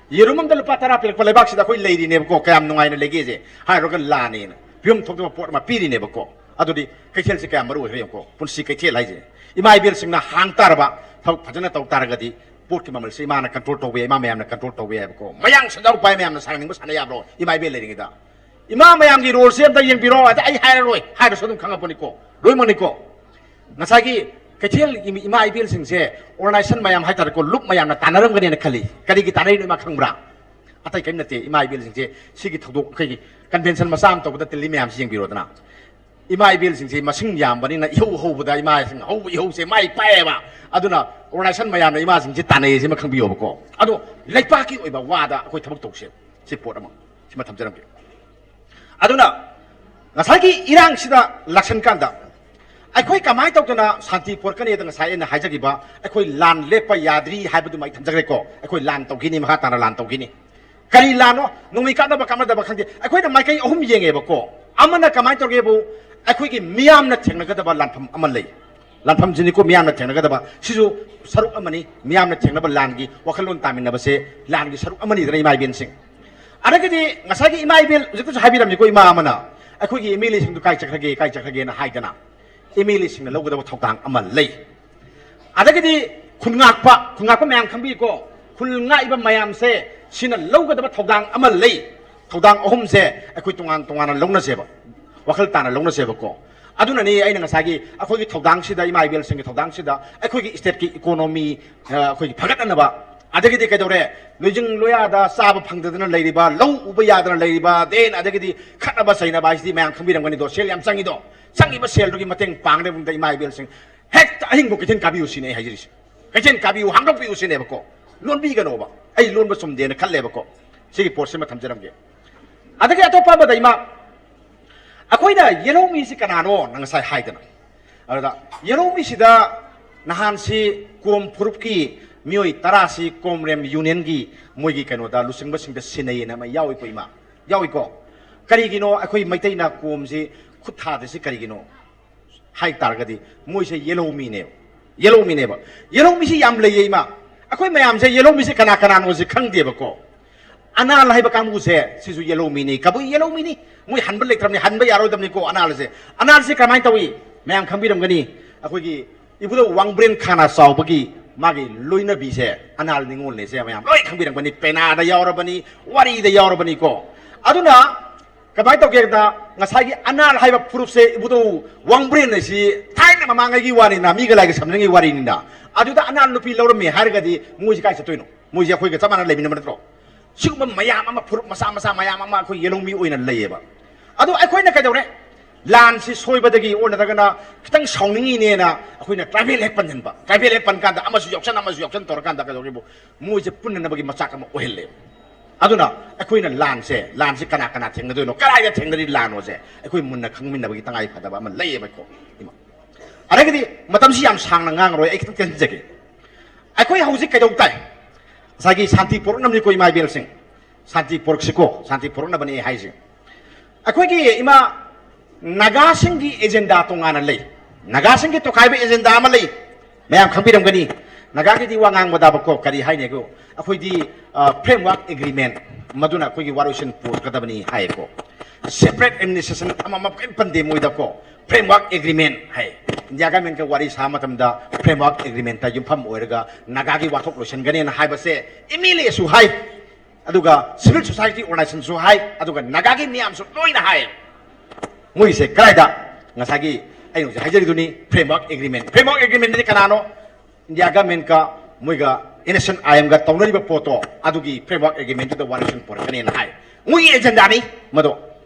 ꯌꯦꯔꯨꯝ ꯑꯃꯗ ꯂꯨꯄꯥ ꯇꯔꯥ ꯄꯤꯔꯛꯄ ꯂꯩꯕꯥꯛꯁꯤꯗ ꯑꯩꯈꯣꯏ ꯂꯩꯔꯤꯅꯦꯕꯀꯣ, ꯀꯌꯥꯝ ꯅꯨꯡꯉꯥꯏꯅ ꯂꯩꯒꯦꯁꯦ ꯍꯥꯏꯔꯨꯔꯒ ꯂꯥꯟꯅꯦꯅ ꯄꯤꯐꯝ ꯊꯣꯛꯇꯕ ꯄꯣꯠ ꯑꯃ ꯄꯤꯔꯤꯅꯦꯕꯀꯣ꯫ ꯑꯗꯨꯗꯤ ꯀꯩꯊꯦꯜꯁꯦ ꯀꯌꯥꯝ ꯃꯔꯨ ꯑꯣꯏꯈ꯭ꯔꯦ ꯌꯦꯡꯉꯨꯀꯣ꯫ ꯄꯨꯟꯁꯤ ꯀꯩꯊꯦꯜ ꯍꯥꯏꯁꯦ ꯏꯃꯥ ꯏꯕꯦꯜꯁꯤꯡꯅ ꯍꯥꯡ ꯇꯥꯔꯕ, ꯊꯕꯛ ꯐꯖꯅ ꯇꯧ ꯇꯥꯔꯒꯗꯤ ꯄꯣꯠꯀꯤ ꯃꯃꯜꯁꯦ ꯏꯃꯥꯅ ꯀꯟꯇ꯭ꯔꯣꯜ ꯇꯧꯕ ꯌꯥꯏ, ꯏꯃꯥ ꯃꯌꯥꯝꯅ ꯀꯟꯇ꯭ꯔꯣꯜ ꯇꯧꯕ ꯌꯥꯏꯕꯀꯣ꯫ ꯃꯌꯥꯡ ꯁꯟꯖꯥꯎ ꯄꯥꯏ ꯃꯌꯥꯝꯅ ꯁꯥꯟꯅꯅꯤꯡꯕ ꯁꯥꯟꯅ ꯌꯥꯕ꯭ꯔꯣ ꯏꯃꯥ ꯏꯕꯦꯜ ꯂꯩꯔꯤꯉꯩꯗ? ꯏꯃꯥ ꯃꯌꯥꯝꯒꯤ ꯔꯣꯜꯁꯦ ꯑꯝꯇ ꯌꯦꯡꯕꯤꯔꯣ꯫ ꯑꯗ ꯑꯩ ꯍꯥꯏꯔꯔꯣꯏ, ꯍꯥꯏꯔꯁꯨ ꯑꯗꯨꯝ ꯈꯪꯉꯛꯄꯅꯤꯀꯣ, ꯂꯣꯏꯅꯃꯛꯅꯤꯀꯣ꯫ ꯉꯁꯥꯏꯒꯤ ꯀꯩꯊꯦꯜ ꯏꯃꯥ ꯏꯕꯦꯜꯁꯤꯡꯁꯦ ꯑꯣꯔꯒꯅꯥꯏꯖꯦꯁꯟ ꯃꯌꯥꯝ ꯍꯥꯏꯇꯥꯔꯦꯀꯣ, ꯂꯨꯞ ꯃꯌꯥꯝꯅ ꯇꯥꯟꯅꯔꯝꯒꯅꯦꯅ ꯈꯜꯂꯤ꯫ ꯀꯔꯤꯒꯤ ꯇꯥꯟꯅꯔꯤꯅꯣ ꯏꯃꯥ ꯈꯪꯕ꯭ꯔꯥ? ꯑꯇꯩ ꯀꯔꯤꯝ ꯅꯠꯇꯦ, ꯏꯃꯥ ꯏꯕꯦꯜꯁꯤꯡꯁꯦ ꯁꯤꯒꯤ ꯊꯧꯗꯣꯛ, ꯑꯩꯈꯣꯏꯒꯤ ꯀꯟꯚꯦꯟꯁꯟ ꯃꯆꯥ ꯑꯃ ꯇꯧꯕꯗ ꯇꯤꯜꯂꯤ ꯃꯌꯥꯝꯁꯤ ꯌꯦꯡꯕꯤꯔꯣꯗꯅ꯫ ꯏꯃꯥ ꯏꯕꯦꯜꯁꯤꯡꯁꯦ ꯃꯁꯤꯡ ꯌꯥꯝꯕꯅꯤꯅ ꯏꯍꯧ ꯍꯧꯕꯗ ꯏꯃꯥꯁꯤꯡ ꯍꯧꯕ ꯏꯍꯧꯁꯦ ꯃꯥꯏ ꯄꯥꯛꯑꯦꯕ꯫ ꯑꯗꯨꯅ ꯑꯣꯔꯒꯅꯥꯏꯖꯦꯁꯟ ꯃꯌꯥꯝꯅ ꯏꯃꯥꯁꯤꯡꯁꯦ ꯇꯥꯟꯅꯩ, ꯁꯤꯃ ꯈꯪꯕꯤꯌꯣꯕꯀꯣ꯫ ꯑꯗꯣ ꯂꯩꯄꯥꯛꯀꯤ ꯑꯣꯏꯕ ꯋꯥꯗ ꯑꯩꯈꯣꯏ ꯊꯕꯛ ꯇꯧꯁꯦ, ꯁꯤ ꯄꯣꯠ ꯑꯃ, ꯁꯤꯃ ꯊꯝꯖꯔꯝꯒꯦ꯫ ꯑꯗꯨꯅ ꯉꯁꯥꯏꯒꯤ ꯏꯔꯥꯡꯁꯤꯗ ꯂꯥꯛꯁꯟ ꯀꯥꯟꯗ ꯑꯩꯈꯣꯏ ꯀꯃꯥꯏꯅ ꯇꯧꯗꯅ ꯁꯥꯟꯇꯤ ꯄꯨꯔꯛꯀꯅꯤꯗ ꯉꯁꯥꯏ ꯑꯩꯅ ꯍꯥꯏꯖꯈꯤꯕ ꯑꯩꯈꯣꯏ ꯂꯥꯟ ꯂꯦꯞꯄ ꯌꯥꯗ꯭ꯔꯤ ꯍꯥꯏꯕꯗꯨꯃ ꯑꯩ ꯊꯝꯖꯈ꯭ꯔꯦꯀꯣ꯫ ꯑꯩꯈꯣꯏ ꯂꯥꯟ ꯇꯧꯈꯤꯅꯤ, ꯃꯈꯥ ꯇꯥꯅ ꯂꯥꯟ ꯇꯧꯈꯤꯅꯤ꯫ ꯀꯔꯤ ꯂꯥꯟꯅꯣ? ꯅꯣꯡꯃꯩ ꯀꯥꯞꯅꯕ ꯀꯥꯞꯅꯗꯕ ꯈꯪꯗꯦ꯫ ꯑꯩꯈꯣꯏꯅ ꯃꯥꯏꯀꯩ ꯑꯍꯨꯝ ꯌꯦꯡꯉꯦꯕꯀꯣ꯫ ꯑꯃꯅ ꯀꯃꯥꯏꯅ ꯇꯧꯒꯦꯕꯨ, ꯑꯩꯈꯣꯏꯒꯤ ꯃꯤꯌꯥꯝꯅ ꯊꯦꯡꯅꯒꯗꯕ ꯂꯥꯟꯐꯝ ꯑꯃ ꯂꯩ꯫ ꯂꯥꯟꯐꯝꯁꯤꯅꯤꯀꯣ ꯃꯤꯌꯥꯝꯅ ꯊꯦꯡꯅꯒꯗꯕ꯫ ꯁꯤꯁꯨ ꯁꯔꯨꯛ ꯑꯃꯅꯤ, ꯃꯤꯌꯥꯝꯅ ꯊꯦꯡꯅꯕ ꯂꯥꯟꯒꯤ ꯋꯥꯈꯜꯂꯣꯟ ꯇꯥꯃꯤꯟꯅꯕꯁꯦ ꯂꯥꯟꯒꯤ ꯁꯔꯨꯛ ꯑꯃꯅꯤꯗꯅ ꯏꯃꯥ ꯏꯕꯦꯟꯁꯤꯡ꯫ ꯑꯗꯒꯤꯗꯤ ꯉꯁꯥꯏꯒꯤ ꯏꯃꯥ ꯏꯕꯦꯜ ꯍꯧꯖꯤꯛꯇꯁꯨ ꯍꯥꯏꯕꯤꯔꯝꯃꯤꯀꯣ ꯏꯃꯥ ꯑꯃꯅ, ꯑꯩꯈꯣꯏꯒꯤ ꯑꯦꯝ ꯑꯦꯜ ꯑꯦꯁꯤꯡꯗꯨ ꯀꯥꯏ ꯆꯠꯈ꯭ꯔꯒꯦ, ꯀꯥꯏ ꯆꯠꯈ꯭ꯔꯒꯦꯅ ꯍꯥꯏꯗꯅ꯫ ꯑꯦꯝ ꯑꯦꯜ ꯑꯦꯁꯤꯡꯅ ꯂꯧꯒꯗꯕ ꯊꯧꯗꯥꯡ ꯑꯃ ꯂꯩ꯫ ꯑꯗꯒꯤꯗꯤ ꯈꯨꯟ ꯉꯥꯛꯄ, ꯈꯨꯟ ꯉꯥꯛꯄ ꯃꯌꯥꯝ ꯈꯪꯕꯤꯀꯣ, ꯈꯨꯜ ꯉꯥꯛꯏꯕ ꯃꯌꯥꯝꯁꯦ ꯁꯤꯅ ꯂꯧꯒꯗꯕ ꯊꯧꯗꯥꯡ ꯑꯃ ꯂꯩ꯫ ꯊꯧꯗꯥꯡ ꯑꯍꯨꯝꯁꯦ ꯑꯩꯈꯣꯏ ꯇꯣꯉꯥꯟ ꯇꯣꯉꯥꯟꯅ ꯂꯧꯅꯁꯦꯕ, ꯋꯥꯈꯜ ꯇꯥꯅ ꯂꯧꯅꯁꯦꯕꯀꯣ꯫ ꯑꯗꯨꯅꯅꯤ ꯑꯩꯅ ꯉꯁꯥꯏꯒꯤ ꯑꯩꯈꯣꯏꯒꯤ ꯊꯧꯗꯥꯡꯁꯤꯗ, ꯏꯃꯥ ꯏꯕꯦꯜꯁꯤꯡꯒꯤ ꯊꯧꯗꯥꯡꯁꯤꯗ ꯑꯩꯈꯣꯏꯒꯤ ꯏꯁꯇꯦꯠꯀꯤ ꯏꯀꯣꯅꯣꯃꯤ, ꯑ, ꯑꯩꯈꯣꯏꯒꯤ ꯐꯒꯠꯅꯅꯕ, ꯑꯗꯒꯤꯗꯤ ꯀꯩꯗꯧꯔꯦ, ꯂꯣꯏꯖꯤꯡ ꯂꯣꯌꯥꯗ ꯆꯥꯕ ꯐꯪꯗꯗꯅ ꯂꯩꯔꯤꯕ, ꯂꯧ ꯎꯕ ꯌꯥꯗꯅ ꯂꯩꯔꯤꯕ, ꯗꯦꯟ ꯑꯗꯒꯤꯗꯤ ꯈꯠꯅꯕ ꯆꯩꯅꯕ ꯍꯥꯏꯁꯤꯗꯤ ꯃꯌꯥꯝ ꯈꯪꯕꯤꯔꯝꯒꯅꯤꯗꯣ, ꯁꯦꯜ ꯌꯥꯝ ꯆꯪꯉꯤꯗꯣ꯫ ꯆꯪꯉꯤꯕ ꯁꯦꯜꯗꯨꯒꯤ ꯃꯇꯦꯡ ꯄꯥꯡꯅꯕꯗ ꯏꯃꯥ ꯏꯕꯦꯜꯁꯤꯡ ꯍꯦꯛꯇ ꯑꯍꯤꯡꯕ ꯀꯩꯊꯦꯜ ꯀꯥꯕꯤꯌꯨ ꯁꯤꯅꯤ ꯑꯩ ꯍꯥꯏꯖꯔꯤꯁꯦ꯫ ꯀꯩꯊꯦꯜ ꯀꯥꯕꯤꯌꯨ, ꯍꯥꯡꯗꯣꯛꯄꯤꯌꯨ ꯁꯤꯅꯦꯕꯀꯣ꯫ ꯂꯣꯟꯕꯤꯒꯅꯣꯕ꯫ ꯑꯩ ꯂꯣꯟꯕ ꯆꯨꯝꯗꯦꯅ ꯈꯜꯂꯦꯕꯀꯣ꯫ ꯁꯤꯒꯤ ꯄꯣꯠꯁꯤꯃ ꯊꯝꯖꯔꯝꯒꯦ꯫ ꯑꯗꯒꯤ ꯑꯇꯣꯞꯄ ꯑꯃꯗ ꯏꯃꯥ, ꯑꯩꯈꯣꯏꯅ ꯌꯦꯜꯍꯧꯃꯤꯁꯤ ꯀꯅꯥꯅꯣ ꯅꯪ ꯉꯁꯥꯏ ꯍꯥꯏꯗꯅ, ꯑꯗꯨꯗ ꯌꯦꯜꯍꯧꯃꯤꯁꯤꯗ ꯅꯍꯥꯟꯁꯤ ꯀꯣꯝ ꯐꯨꯔꯨꯞꯀꯤ ꯃꯤꯑꯣꯏ ꯇꯔꯥꯁꯤ ꯀꯣꯝꯔꯦꯝ ꯌꯨꯅꯤꯌꯟꯒꯤ ꯃꯣꯏꯒꯤ ꯀꯩꯅꯣꯗ ꯂꯨꯆꯤꯡꯕꯁꯤꯡꯗ ꯁꯤꯟꯅꯩꯌꯦꯅ ꯑꯃ ꯌꯥꯎꯏꯀꯣ ꯏꯃꯥ, ꯌꯥꯎꯏꯀꯣ? ꯀꯔꯤꯒꯤꯅꯣ ꯑꯩꯈꯣꯏ ꯃꯩꯇꯩꯅ ꯀꯣꯝꯁꯤ ꯈꯨꯠ ꯊꯥꯗ꯭ꯔꯤꯁꯤ ꯀꯔꯤꯒꯤꯅꯣ ꯍꯥꯏ ꯇꯥꯔꯒꯗꯤ, ꯃꯣꯏꯁꯦ ꯌꯦꯜꯍꯧꯃꯤꯅꯦꯕ, ꯌꯦꯜꯍꯧꯃꯤꯅꯦꯕ꯫ ꯌꯦꯜꯍꯧꯃꯤꯁꯤ ꯌꯥꯝ ꯂꯩꯌꯦ ꯏꯃꯥ꯫ ꯑꯩꯈꯣꯏ ꯃꯌꯥꯝꯁꯦ ꯌꯦꯜꯍꯧꯃꯤꯁꯤ ꯀꯅꯥ ꯀꯅꯥꯅꯣꯁꯤ ꯈꯪꯗꯦꯕꯀꯣ꯫ ꯑꯅꯥꯜ ꯍꯥꯏꯕ ꯀꯥꯡꯕꯨꯁꯦ ꯁꯤꯁꯨ ꯌꯦꯜꯍꯧꯃꯤꯅꯤ, ꯀꯕꯨꯏ ꯌꯦꯜꯍꯧꯃꯤꯅꯤ꯫ ꯃꯣꯏ ꯍꯟꯕ ꯂꯩꯇ꯭ꯔꯕꯅꯤ, ꯍꯟꯕ ꯌꯥꯔꯣꯏꯗꯕꯅꯤꯀꯣ ꯑꯅꯥꯜꯁꯦ꯫ ꯑꯅꯥꯜꯁꯦ ꯀꯃꯥꯏꯅ ꯇꯧꯏ ꯃꯌꯥꯝ ꯈꯪꯕꯤꯔꯝꯒꯅꯤ꯫ ꯑꯩꯈꯣꯏꯒꯤ ꯏꯕꯨꯙꯧ ꯋꯥꯡꯕ꯭ꯔꯦꯟ ꯈꯥꯅ ꯆꯥꯎꯕꯒꯤ ꯃꯥꯒꯤ ꯂꯣꯏꯅꯕꯤꯁꯦ ꯑꯅꯥꯜ ꯅꯤꯉꯣꯜꯅꯦꯁꯦ ꯃꯌꯥꯝ ꯂꯣꯏ ꯈꯪꯕꯤꯔꯝꯒꯅꯤ꯫ ꯄꯦꯅꯥꯗ ꯌꯥꯎꯔꯕꯅꯤ, ꯋꯥꯔꯤꯗ ꯌꯥꯎꯔꯕꯅꯤꯀꯣ꯫ ꯑꯗꯨꯅ ꯀꯃꯥꯏꯅ ꯇꯧꯒꯦꯗ, ꯉꯁꯥꯏꯒꯤ ꯑꯅꯥꯜ ꯍꯥꯏꯕ ꯐꯨꯔꯨꯞꯁꯦ ꯏꯕꯨꯙꯧ ꯋꯥꯡꯕ꯭ꯔꯦꯟ ꯍꯥꯏꯁꯤ ꯊꯥꯏꯅ ꯃꯃꯥꯡꯉꯩꯒꯤ ꯋꯥꯅꯤꯅ, ꯃꯤꯒ ꯂꯥꯏꯒ ꯁꯝꯅꯉꯩ ꯋꯥꯔꯤꯅꯤꯅ꯫ ꯑꯗꯨꯗ ꯑꯅꯥꯜ ꯅꯨꯄꯤ ꯂꯧꯔꯝꯃꯦ ꯍꯥꯏꯔꯒꯗꯤ ꯃꯣꯏꯁꯤ ꯀꯥꯏ ꯆꯠꯇꯣꯏꯅꯣ? ꯃꯣꯏꯁꯦ ꯑꯩꯈꯣꯏꯒ ꯆꯞ ꯃꯥꯟꯅ ꯂꯩꯃꯤꯟꯅꯕ ꯅꯠꯇ꯭ꯔꯣ? ꯁꯤꯒꯨꯝꯕ ꯃꯌꯥꯝ ꯑꯃ, ꯐꯨꯔꯨꯞ ꯃꯆꯥ ꯃꯆꯥ ꯃꯌꯥꯝ ꯑꯃ ꯑꯩꯈꯣꯏ ꯌꯦꯜꯍꯧꯃꯤ ꯑꯣꯏꯅ ꯂꯩꯌꯦꯕ꯫ ꯑꯗꯣ ꯑꯩꯈꯣꯏꯅ ꯀꯩꯗꯧꯔꯦ? ꯂꯥꯟꯁꯤ ꯁꯣꯏꯕꯗꯒꯤ ꯑꯣꯔ ꯅꯠꯇ꯭ꯔꯒꯅ ꯈꯤꯇꯪ ꯁꯥꯎꯅꯤꯡꯉꯤꯅꯦꯅ ꯑꯩꯈꯣꯏꯅ ꯇ꯭ꯔꯥꯏꯕꯦꯜ ꯍꯦꯛ ꯄꯟꯁꯤꯟꯕ, ꯇ꯭ꯔꯥꯏꯕꯦꯜ ꯍꯦꯛ ꯄꯟ ꯀꯥꯟꯗ ꯑꯃꯁꯨ ꯌꯥꯎꯁꯟ ꯑꯃꯁꯨ ꯌꯥꯎꯁꯟ ꯇꯧꯔꯀꯥꯟꯗ ꯀꯩꯗꯧꯔꯤꯕꯨ, ꯃꯣꯏꯁꯦ ꯄꯨꯟꯅꯅꯕꯒꯤ ꯃꯆꯥꯛ ꯑꯃ ꯑꯣꯏꯍꯜꯂꯦꯕ꯫ ꯑꯗꯨꯅ ꯑꯩꯈꯣꯏꯅ ꯂꯥꯟꯁꯦ, ꯂꯥꯟꯁꯦ ꯀꯅꯥ ꯀꯅꯥ ꯊꯦꯡꯅꯗꯣꯏꯅꯣ, ꯀꯗꯥꯏꯗ ꯊꯦꯡꯅꯔꯤ ꯂꯥꯟꯅꯣꯁꯦ ꯑꯩꯈꯣꯏ ꯃꯨꯟꯅ ꯈꯪꯃꯤꯟꯅꯕꯒꯤ ꯇꯉꯥꯏ ꯐꯗꯕ ꯑꯃ ꯂꯩꯌꯦꯕꯀꯣ ꯏꯃꯥ꯫ ꯑꯗꯒꯤꯗꯤ ꯃꯇꯝꯁꯤ ꯌꯥꯝ ꯁꯥꯡꯅ ꯉꯥꯡꯉꯔꯣꯏ, ꯑꯩ ꯈꯤꯇꯪ ꯇꯦꯟꯖꯒꯦ꯫ ꯑꯩꯈꯣꯏ ꯍꯧꯖꯤꯛ ꯀꯩꯗꯧ ꯇꯥꯏ? ꯉꯁꯥꯏꯒꯤ ꯁꯥꯟꯇꯤ ꯄꯨꯔꯛꯅꯕꯅꯤꯀꯣ ꯏꯃꯥ ꯏꯕꯦꯜꯁꯤꯡ, ꯁꯥꯟꯇꯤ ꯄꯨꯔꯛꯁꯤꯀꯣ, ꯁꯥꯟꯇꯤ ꯄꯨꯔꯛꯅꯕꯅꯦ ꯑꯩ ꯍꯥꯏꯁꯦ꯫ ꯑꯩꯈꯣꯏꯒꯤ ꯏꯃꯥ, ꯅꯥꯒꯥꯁꯤꯡꯒꯤ ꯑꯦꯖꯦꯟꯗꯥ ꯇꯣꯉꯥꯟꯅ ꯂꯩ, ꯅꯥꯒꯥꯁꯤꯡꯒꯤ ꯇꯣꯈꯥꯏꯕ ꯑꯦꯖꯦꯟꯗꯥ ꯑꯃ ꯂꯩ꯫ ꯃꯌꯥꯝ ꯈꯪꯕꯤꯔꯝꯒꯅꯤ꯫ ꯅꯥꯒꯥꯒꯤꯗꯤ ꯋꯥ ꯉꯥꯡꯕꯗꯕꯀꯣ ꯀꯔꯤ ꯍꯥꯏꯅꯤꯒꯣ, ꯑꯩꯈꯣꯏꯗꯤ ꯐ꯭ꯔꯦꯝꯋꯥꯔꯛ ꯑꯦꯒ꯭ꯔꯤꯃꯦꯟ, ꯃꯗꯨꯅ ꯑꯩꯈꯣꯏꯒꯤ ꯋꯥꯔꯣꯏꯁꯤꯟ ꯄꯨꯔꯛꯀꯗꯕꯅꯤ ꯍꯥꯏꯌꯦꯀꯣ꯫ ꯁꯦꯄꯔꯦꯠ ꯑꯦꯗꯃꯤꯅꯤꯁꯇ꯭ꯔꯦꯁꯟ ꯑꯃꯃ ꯀꯔꯤꯝ ꯄꯟꯗꯦ ꯃꯣꯏꯗꯀꯣ꯫ ꯐ꯭ꯔꯦꯝꯋꯥꯔꯛ ꯑꯦꯒ꯭ꯔꯤꯃꯦꯟ ꯍꯥꯏ꯫ ꯏꯟꯗꯤꯌꯥ ꯒꯃꯦꯟꯒ ꯋꯥꯔꯤ ꯁꯥꯕ ꯃꯇꯝꯗ ꯐ꯭ꯔꯦꯝꯋꯥꯔꯛ ꯑꯦꯒ꯭ꯔꯤꯃꯦꯟꯇ ꯌꯨꯝꯐꯝ ꯑꯣꯏꯔꯒ ꯅꯥꯒꯥꯒꯤ ꯋꯥꯊꯣꯛ ꯂꯣꯏꯁꯤꯟꯒꯅꯦꯅ ꯍꯥꯏꯕꯁꯦ ꯑꯦꯝ ꯑꯦꯜ ꯑꯦꯁꯨ ꯍꯥꯏ, ꯑꯗꯨꯒ ꯁꯤꯚꯤꯜ ꯁꯣꯁꯥꯏꯇꯤ ꯑꯣꯔꯒꯅꯥꯏꯖꯦꯁꯟꯁꯨ ꯍꯥꯏ, ꯑꯗꯨꯒ ꯅꯥꯒꯥꯒꯤ ꯃꯤꯌꯥꯝꯁꯨ ꯂꯣꯏꯅ ꯍꯥꯏ꯫ ꯃꯣꯏꯁꯦ ꯀꯗꯥꯏꯗ? ꯉꯁꯥꯏꯒꯤ ꯑꯩꯅ ꯍꯧꯖꯤꯛ ꯍꯥꯏꯖꯔꯤꯗꯨꯅꯤ, ꯐ꯭ꯔꯦꯝꯋꯥꯔꯛ ꯑꯦꯒ꯭ꯔꯤꯃꯦꯟ꯫ ꯐ꯭ꯔꯦꯝꯋꯥꯔꯛ ꯑꯦꯒ꯭ꯔꯤꯃꯦꯟꯗꯗꯤ ꯀꯅꯥꯅꯣ? ꯏꯟꯗꯤꯌꯥ ꯒꯃꯦꯟꯀ ꯃꯣꯏꯒ ꯑꯦꯟ ꯑꯦꯁ ꯑꯦꯟ ꯑꯥꯏ ꯑꯦꯝꯒ ꯇꯧꯅꯔꯤꯕ ꯄꯣꯠꯇꯣ, ꯑꯗꯨꯒꯤ ꯐ꯭ꯔꯦꯝꯋꯥꯔꯛ ꯑꯦꯒ꯭ꯔꯤꯃꯦꯟꯗꯨꯗ ꯋꯥꯔꯦꯁꯟ ꯄꯨꯔꯛꯀꯅꯦꯅ ꯍꯥꯏ꯫ ꯃꯣꯏꯒꯤ ꯑꯦꯖꯦꯟꯗꯥꯅꯤ ꯃꯗꯣ꯫